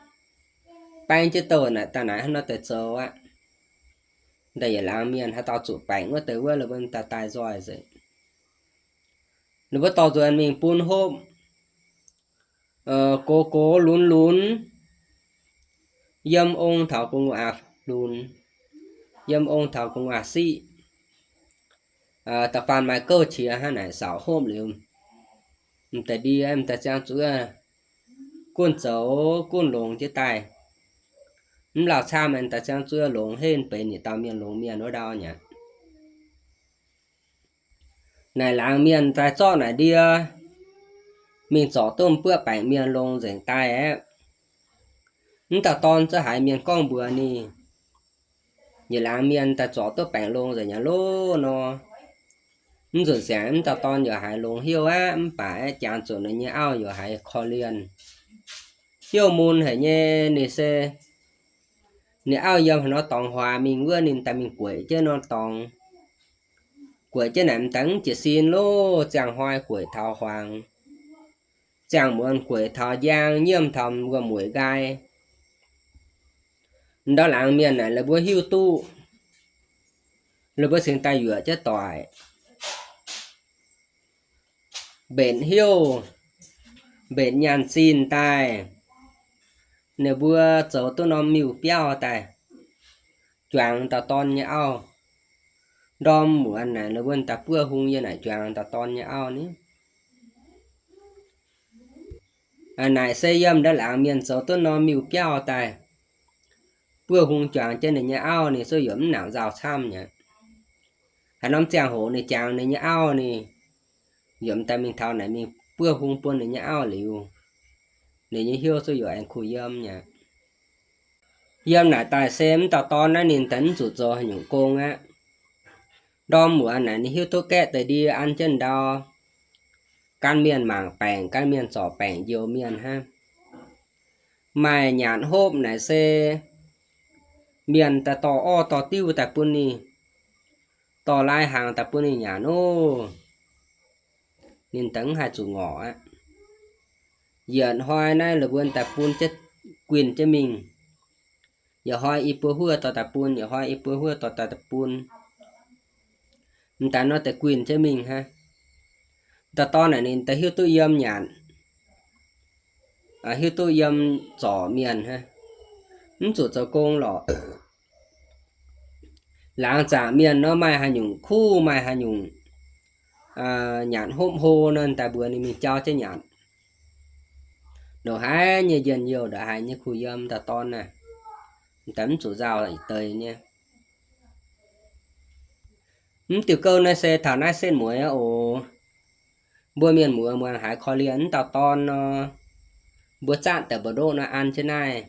Baeng jienv douh naaic daaih naaic hnangv nor deix zoux aqv. Daaih yietc laangz mienh haaix dauh zuqc baengc wuov deix wuov, ninh mbuo daaih daaih nzoih nzengc. Ninh mbuo dorh nzuonx mingh bun hopv, gox gox lunx lunx, yiem ong taux gu'nguaaz lunx, yiem ong taux gu'nguaaz siqv. Da'faanh maaih gouv qiex hnangv naaic saauc hopv liuz, m'daaih ndie m'daaih ziangh zuqc gunv zoux gunv longx jienv daaih. Mv lauh camv m'daaih ziangh zuqc longx henv benx yietc dauh mienh longx mienh wuov ndau nyei aqv. Naaic laangz mienh daaih zorqv naaic ndie mingh zorc duqv m'buoqv baengc mienh longx nzengc daaih aqv. Mv dauh dorn zungv haiz mienh gorngv mbuox ninh, yietc laangz mienh daaih zorc duqv baengc longx nzengc nyei loh nor. Mv nzunc siangx mv dauh dorn yaac haiz longx hnyouv aqv, mv baac aeqv, jangx zuqc ninh nyei auv yaac haiz korv-lienh, hnyouv mun haic nyei. Ninh se ninh auv yiem haaix norm dorngx huaax mingh wuov, ninh daaih mingh gueic jienv norm dorngx. Gueic jienv naaic m'daaih mv jiez sin loh, ziangh hnoi gueic taux huangx, ziangh muonz gueic taux njang, nyiemv taux wuom-mueic nqaai. Ndau laangz mienh naaic la'buo hiuv duqv, la'buo cingx daaih yuoqc jienv doic, mbenc hnyouv, mbenc nyaanh zinh daaih, ninh mbuo zoux duqv norm miuc-biauv daaih juangc dauh dorn nyei auv. Ndorm muonz naaic ninh mbuo daaih buov hung yiem naaic juangc dauh dorn nyei auv ni. Naaic se yiem ndau laangz mienh zoux duqv norm miuc-biauv daaih, buov hung juangc jienv ninh nyei auv, ninh se yaac mv nangc nzauh camv nyei. Haaix norm ziangh hoc ninh jangx ninh nyei auv ni, yaac m'daaih mingh taux naaic mingh buov hung bun ninh nyei auv liuz, ninh nyei hnyouv se yaac aengx kuh yiem nyei. Yiem naaic daaih se mv dauh dorn naaiv ninh daaih mv zuqc zoux haaix nyungc gong aqv. Ndorm muonz naaic ninh hiuv duqv gaeqv deix ndie an jienv ndau, gan mienh mangc baengc, gan mienh zorc baengc njoux mienh hnangv. Maaih nyanc hopv naaic se mienh daaih dorh orv dorh diuv daaih bun ninh, dorh lai hnaangx daaih bun ninh nyanc ov. Ninh daaih mv haih zuqc ngorc aqv. Yietc hnoi naaiv la'buo daaih bun jienv, guinh jienv mingh. Yietc hnoi i buo huoqv dorh daaih bun, yietc hnoi i buo huoqv dorh daaih bun. M'daaih nor daaih guinh jienv mingh hnangv. Dauh dorn naaic ninh daaih hiuv duqv yiem nyanc, hiuv duqv yiem zorc mienh hnangv, mv zuqc zoux gong lorqc. Laangz zaangc mienh nor maaih haaix nyungc kuv, maaih haaix nyungc nyanc hopv hlo nor, daaih mbuox ninh mingh jauv jienv nyanc. Ndongc haaix nyei njien-youh, ndongc haaix nyei kuh yiem, dauh dorn naaiv daaih mv zuqc nzauh deix nyei. Mv diuh gouv naaiv se taux naaiv setv mueiz aqv oc. Mbuo mienh muoz muangx haiz korv-lienh wuov dauh dorn nor, mbuo zaatv daaih mbu'ndoqv nor an jienv naaiv.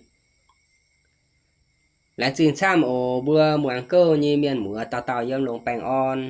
Laengz zingh camv oc. Mbuo muangx gouv nyei mienh muoz dauh dauh yiem longx baengh orn.